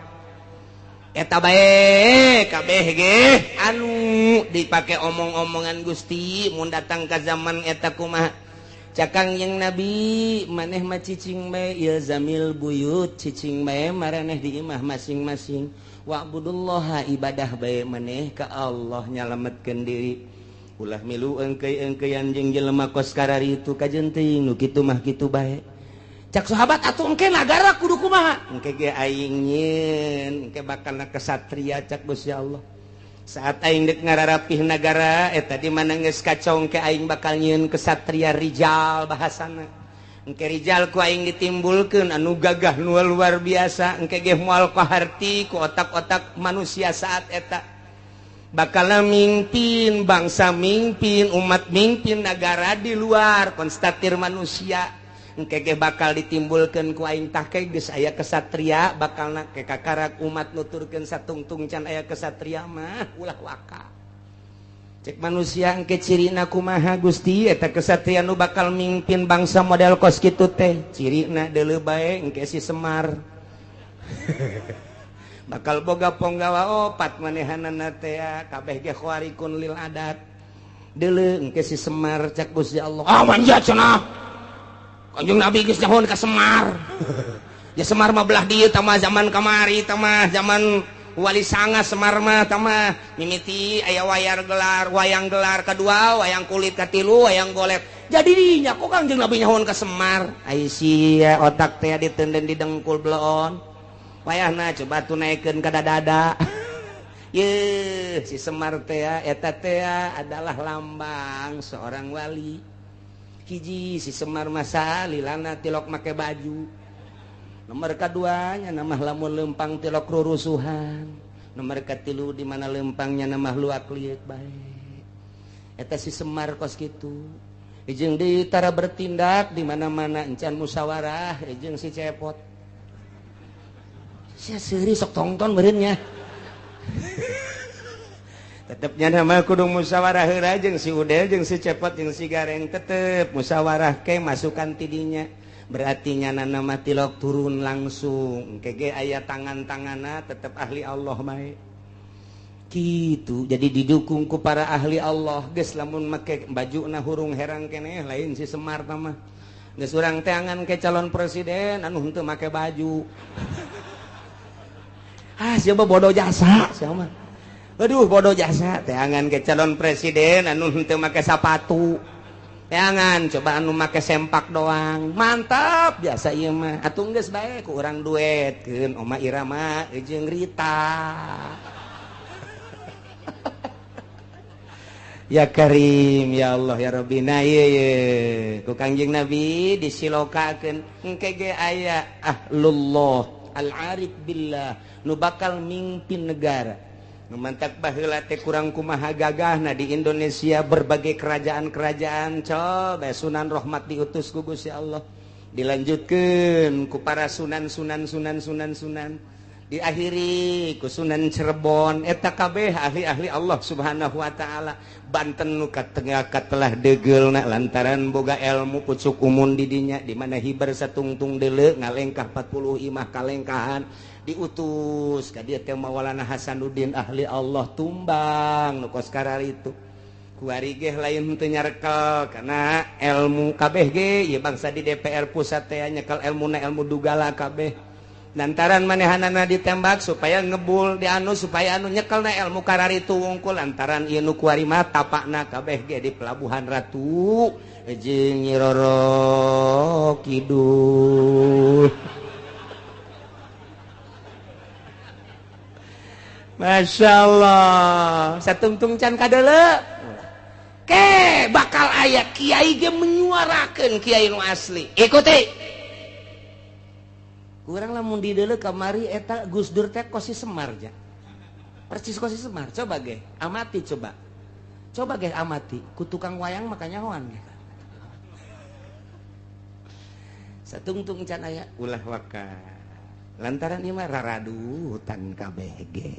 A: eta bae kabeh ge anu dipake omong-omongan Gusti mun datang ka zaman eta kumaha. Cak Kangjeng Nabi maneh mah cicing bae ilzamil buyut, cicing bae maraneh di imah masing-masing, wa'budullaha ibadah bae maneh ka Allah nyalametkeun diri, ulah milu engkei-engkeian jeung jelema kos kararitu kajeun teuing nu kitu mah kitu bae. Cak sahabat atuh engke nagara kudu kumaha, engke ge aing nyieun engke bakalna kesatria. Cak Gusti Allah saat aing dek ngararapih nagara eta di mana geus kacau engke aing bakal nyieun kesatria rijal bahasana, engke rijal ku aing ditimbulkeun anu gagah nu luar biasa, engke ge moal kaharti ku otak-otak manusia saat eta bakal mimpin bangsa, mimpin umat, mimpin nagara di luar konstatir manusia. Engke ge bakal ditimbulkeun ku aing tah ke geus aya kesatria bakalna ke kakarak umat nuturkeun satungtung can aya kesatria mah ulah waka. Cek manusia engke cirina kumaha Gusti eta kesatria nu bakal mimpin bangsa model kos kitu teh, cirina deuleu bae engke si Semar bakal boga ponggawa opat manehanana teh kabeh ge khawarikun lil adat deuleu engke si Semar. Cak Gusti Allah ah manja cenah Kanjeng Nabi geus nyahoan ka Semar. Ya Semar mah belah dieu tah mah zaman kamari tah mah zaman Wali Sanga Semar mah tah mah mimiti aya wayar gelar, wayang gelar kedua, wayang kulit katilu, wayang golek. Jadi dinya kok Kanjeng Nabi nyahoan ka Semar. Ai sia otak teh ditenden di dengkul bleon. Wayahna coba tuh naikeun ka dada. Yeuh si Semar teh eta teh adalah lambang seorang wali. Hiji si Semar masa lilana tilok make baju, nomor keduanya nama lamun lempang tilok rurusuhan, nomor katilu di mana lempangnya nama luak liuk bae. Eta si Semar kos kitu. Jeung deui tara bertindak di mana-mana encan musyawarah jeung si Cepot. Sia seuri sok tongton meureun nya. Tetepnya nama kudu musyawarah heula jeung si Udel jeung si Cepot jeung si Gareng, tetep musyawarah ke masukan tidinya. Berarti nyana nama tilok turun langsung engke ge aya tangan-tanganna tetep ahli Allah bae. Kitu jadi didukung ku para ahli Allah. Geus lamun make bajuna hurung herang keneh lain si Semar tah mah. Geus urang teangan ke calon presiden anu henteu make baju. Ah siapa bodoh jasa siapa mah. Aduh bodoh jasa teangan ke calon presiden anu henteu make sapatu, teangan coba anu make sempak doang, mantap biasa ieu mah. Atuh geus bae ku urang duetkeun Oma Irama jeung Rita. Ya Karim ya Allah ya Rabbi. Nah ieu ye ku Kangjeng Nabi disilokakeun engke ge aya ahlullah al-arif billah nu bakal mimpin negara. Mantak baheula teh kurang kumaha gagahna di Indonesia berbagai kerajaan-kerajaan coba Sunan Rahmat diutus ku Gusti Allah, dilanjutkeun ku para sunan sunan sunan sunan sunan, diakhiri ku Sunan Cirebon. Eta kabeh ahli-ahli Allah Subhanahu wa taala. Banten nu katengah katelah deugeulna lantaran boga ilmu pucuk umun di dinya di mana hibar satungtung deuleu ngalengkah 40 imah kalengkahan diutus ka dieu teh Maulana Hasanuddin ahli Allah tumbang nu kos kararitu. Kuari ge lain teu nyarekel kana ilmu kabeh ge ieu bangsa di DPR pusat teh nyekel ilmuna ilmu dugala kabeh. Lantaran manehanana ditembak supaya ngebul di anu supaya anu nyekelna ilmu kararitu wungkul lantaran ieu nu kuari mah tapakna kabeh ge di Pelabuhan Ratu jeung Nyi Roro Kidul. Masya Allah satungtung can kadeuleu ke bakal aya kiai ge menyuarakeun kiai nu asli ikuti kurang lamun dideuleu kamari eta Gus Dur teh kos si Semar ja persis kos si Semar coba ge amati coba coba ge amati ku tukang wayang makanya hoan ge satungtung can aya ulah waka lantaran ieu mah raradu hutan kabeh ge.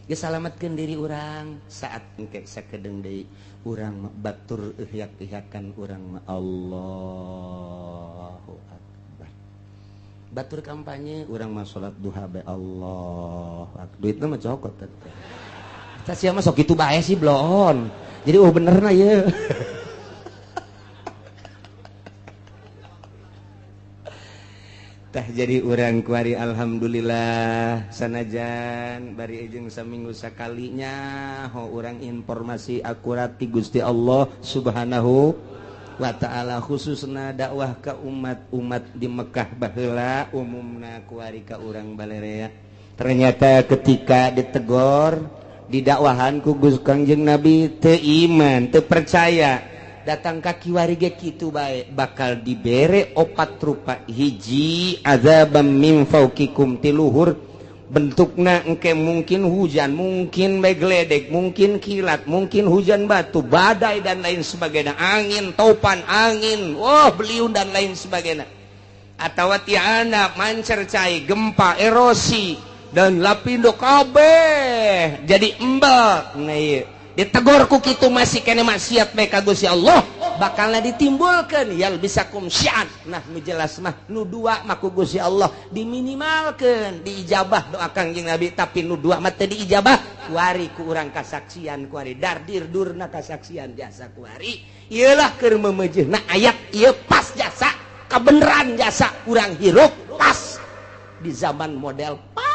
A: Geus salametkeun diri urang saat engke sakedeung deui urang batur ihyak-ihyakan urang Allahu akbar. Batur kampanye urang mah salat duha bae Allah. Duitna mah cokot teh. Tah sia mah sok kitu bae sih bloon. Jadi oh benerna ieu. Tah jadi urang kuari alhamdulillah sanajan bari jeung saminggu sakalinya ho urang informasi akurat ti Gusti Allah Subhanahu wa ta'ala khususna dakwah ka umat-umat di Mekah baheula umumna kuari ka urang balerea. Ternyata ketika ditegor didakwahan ku Gusti Kangjeng Nabi teu iman teu percaya datang ka kiwari ge kitu bae bakal dibere opat rupa hiji azabam min fauqikum tiluhur bentukna engke mungkin hujan mungkin bae geledek mungkin kilat mungkin hujan batu badai dan lain sebagainya angin topan angin wah beliung dan lain sebagainya atawa tiana mancer cai gempa erosi dan lapindo kabeh jadi embel. Nah ieu ditegor ku kitu masih kene maksiat bae ka Gusti Allah bakalna ditimbulkeun yal bisakum syi'an. Nah nu jelas mah nu dua mah ku Gusti Allah diminimalkeun diijabah doa Kangjeng Nabi tapi nu dua mah teu diijabah kuari ku urang kasaksian kuari dardir durna kasaksian jasa kuari ieulah keur memeujeuhna ayat ieu pas jasa kabeneran jasa urang hirup pas di zaman model pas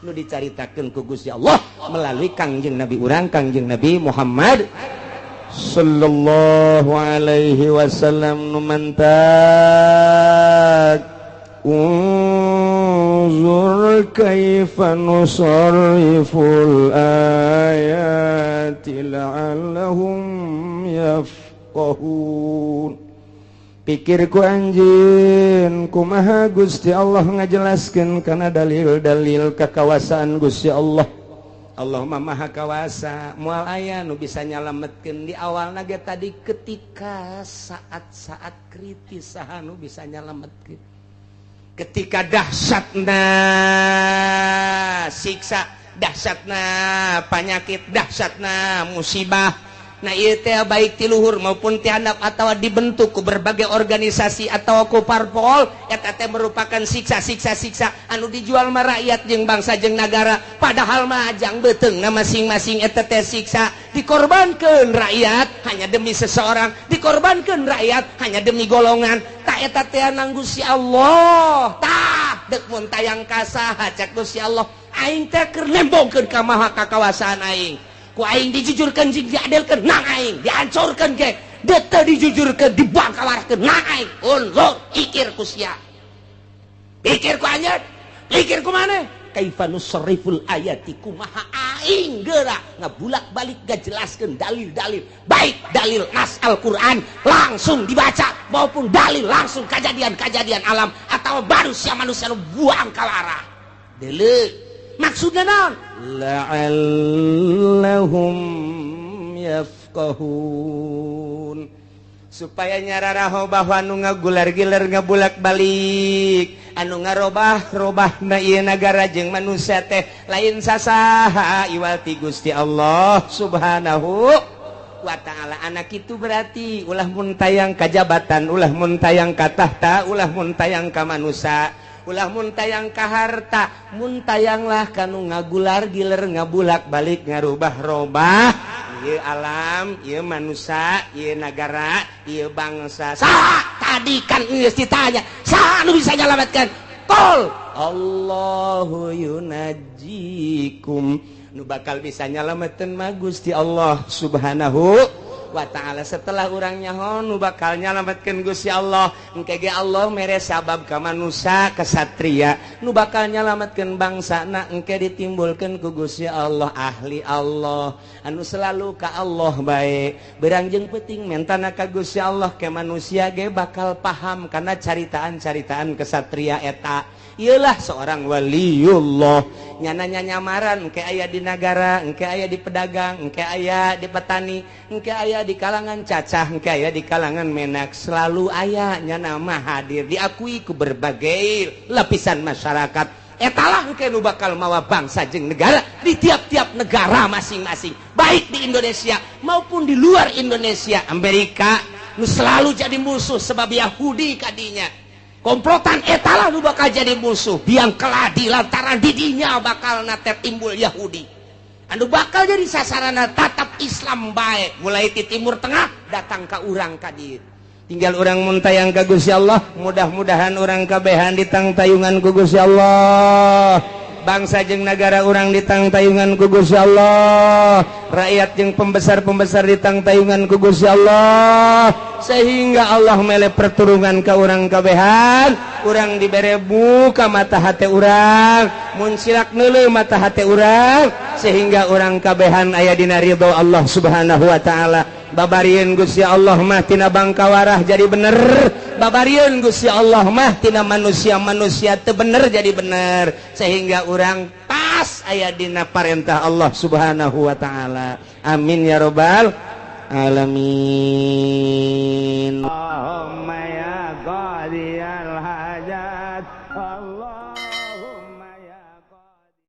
A: nu dicaritakeun ku Gusti Allah melalui Kangjeng Nabi urang Kangjeng Nabi Muhammad
B: sallallahu alaihi wasallam nu mantak unzur kaifa nusarriful ayati la'allahum yafqahun. Pikirku anjeun kumaha Gusti Allah ngajelaskeun kana dalil-dalil kakawasaan Gusti Allah.
A: Allahumma maha kawasa moal aya nu bisa nyalametkeun di awalna ge tadi ketika saat-saat kritis saha nu bisa nyalametkeun. Ketika dahsyatna siksa, dahsyatna panyakit, dahsyatna musibah. Nah ieu teh baik ti luhur maupun ti handap atawa dibentuk ku berbagai organisasi atau ku parpol eta teh merupakan siksa-siksa-siksa anu dijual mah rakyat jeung bangsa jeung nagara padahal mah jang beuteungna masing-masing eta teh siksa dikorbankeun rakyat hanya demi seseorang dikorbankeun rakyat hanya demi golongan tak eta teh nang Gusti Allah tah deuk mun tayang ka saha cek Gusti Allah aing teh keur nembongkeun ka maha kakawasaan aing ku aing dijujurkan jeung diadilkeun nang aing dihancurkeun ge teu dijujurkeun dibangkawarkeun nang aing unzur pikir ku sia pikir ku anjeun pikir ku maneh kaifa nusarriful ayati kumaha aing geura ngabulak-balik ngajelaskeun dalil-dalil baik dalil nas Al-Qur'an langsung dibaca maupun dalil langsung kejadian-kejadian alam atau manusia-manusia nu buang kawarah deuleu maksudna naon
B: la'allahum yafqahun
A: supaya nyararaho bahwa anu ngagular-gilar ngabulak-balik anu ngarobah-robahna ieu nagara jeung manusia teh lain sasaha iwal ti Gusti Allah Subhanahu wa ta'ala. Anak itu berarti ulah mun tayang ka jabatan ulah mun tayang ka tahta ulah mun tayang ka manusia ulah mun tayang ka harta mun tayanglah kanu ngagular giler ngabulak balik ngarubah-robah ieu alam ieu manusia ieu nagara ieu bangsa. Saha tadi kan geus ditanya saha nu bisa nyalametkeun qul Allahu yunajjikum nu bakal bisa nyalametkeun mah Gusti Allah Subhanahu wa ta'ala. Setelah urang nyaho nu bakal nyalametkeun Gusti Allah engke ge Allah mere sabab ka manusia kesatria nu bakal nyalametkeun bangsana engke ditimbulkeun ku Gusti Allah ahli Allah anu selalu ka Allah bae berang jeung peuting mentana ka Gusti Allah ke manusia ge bakal paham karena caritaan-caritaan kesatria eta iyalah seorang waliullah nyana nyamaran engke aya di nagara engke aya di pedagang engke aya di petani engke aya di kalangan cacah engke aya di kalangan menak selalu aya nyana mah hadir diakui ku berbagai lapisan masyarakat. Etalah engke nu bakal mawa bangsa jeung negara di tiap-tiap negara masing-masing, baik di Indonesia maupun di luar Indonesia. Amerika nu selalu jadi musuh sebab Yahudi kadinya komplotan, etalah nu bakal jadi musuh biang keladi lantaran didinya bakal nate timbul Yahudi anu bakal jadi sasarana tatap Islam baik mulai di Timur Tengah datang ke urang kadir.
C: Tinggal urang muntayang ka Gusti Allah, mudah-mudahan urang kabehan ditangtayungan ku Gusti Allah, bangsa jeung negara urang ditangtayungan ku Gusti Allah, rakyat jeung pembesar-pembesar ditangtayungan ku Gusti Allah, sehingga Allah mele perturungan ka urang kabehan. Urang dibere buka mata hati urang, mun silak neuleuh mata hati urang, sehingga urang kabehan aya dina ridho Allah Subhanahu wa taala. Babarieun Gusti Allah mah tina bangkawarah jadi bener, babarieun Gusti Allah mah tina manusia-manusia teu bener jadi bener, sehingga urang pas aya dina parentah Allah Subhanahu wa taala. Amin ya robbal alamin.
B: Allahumma ya qadiyal hajat.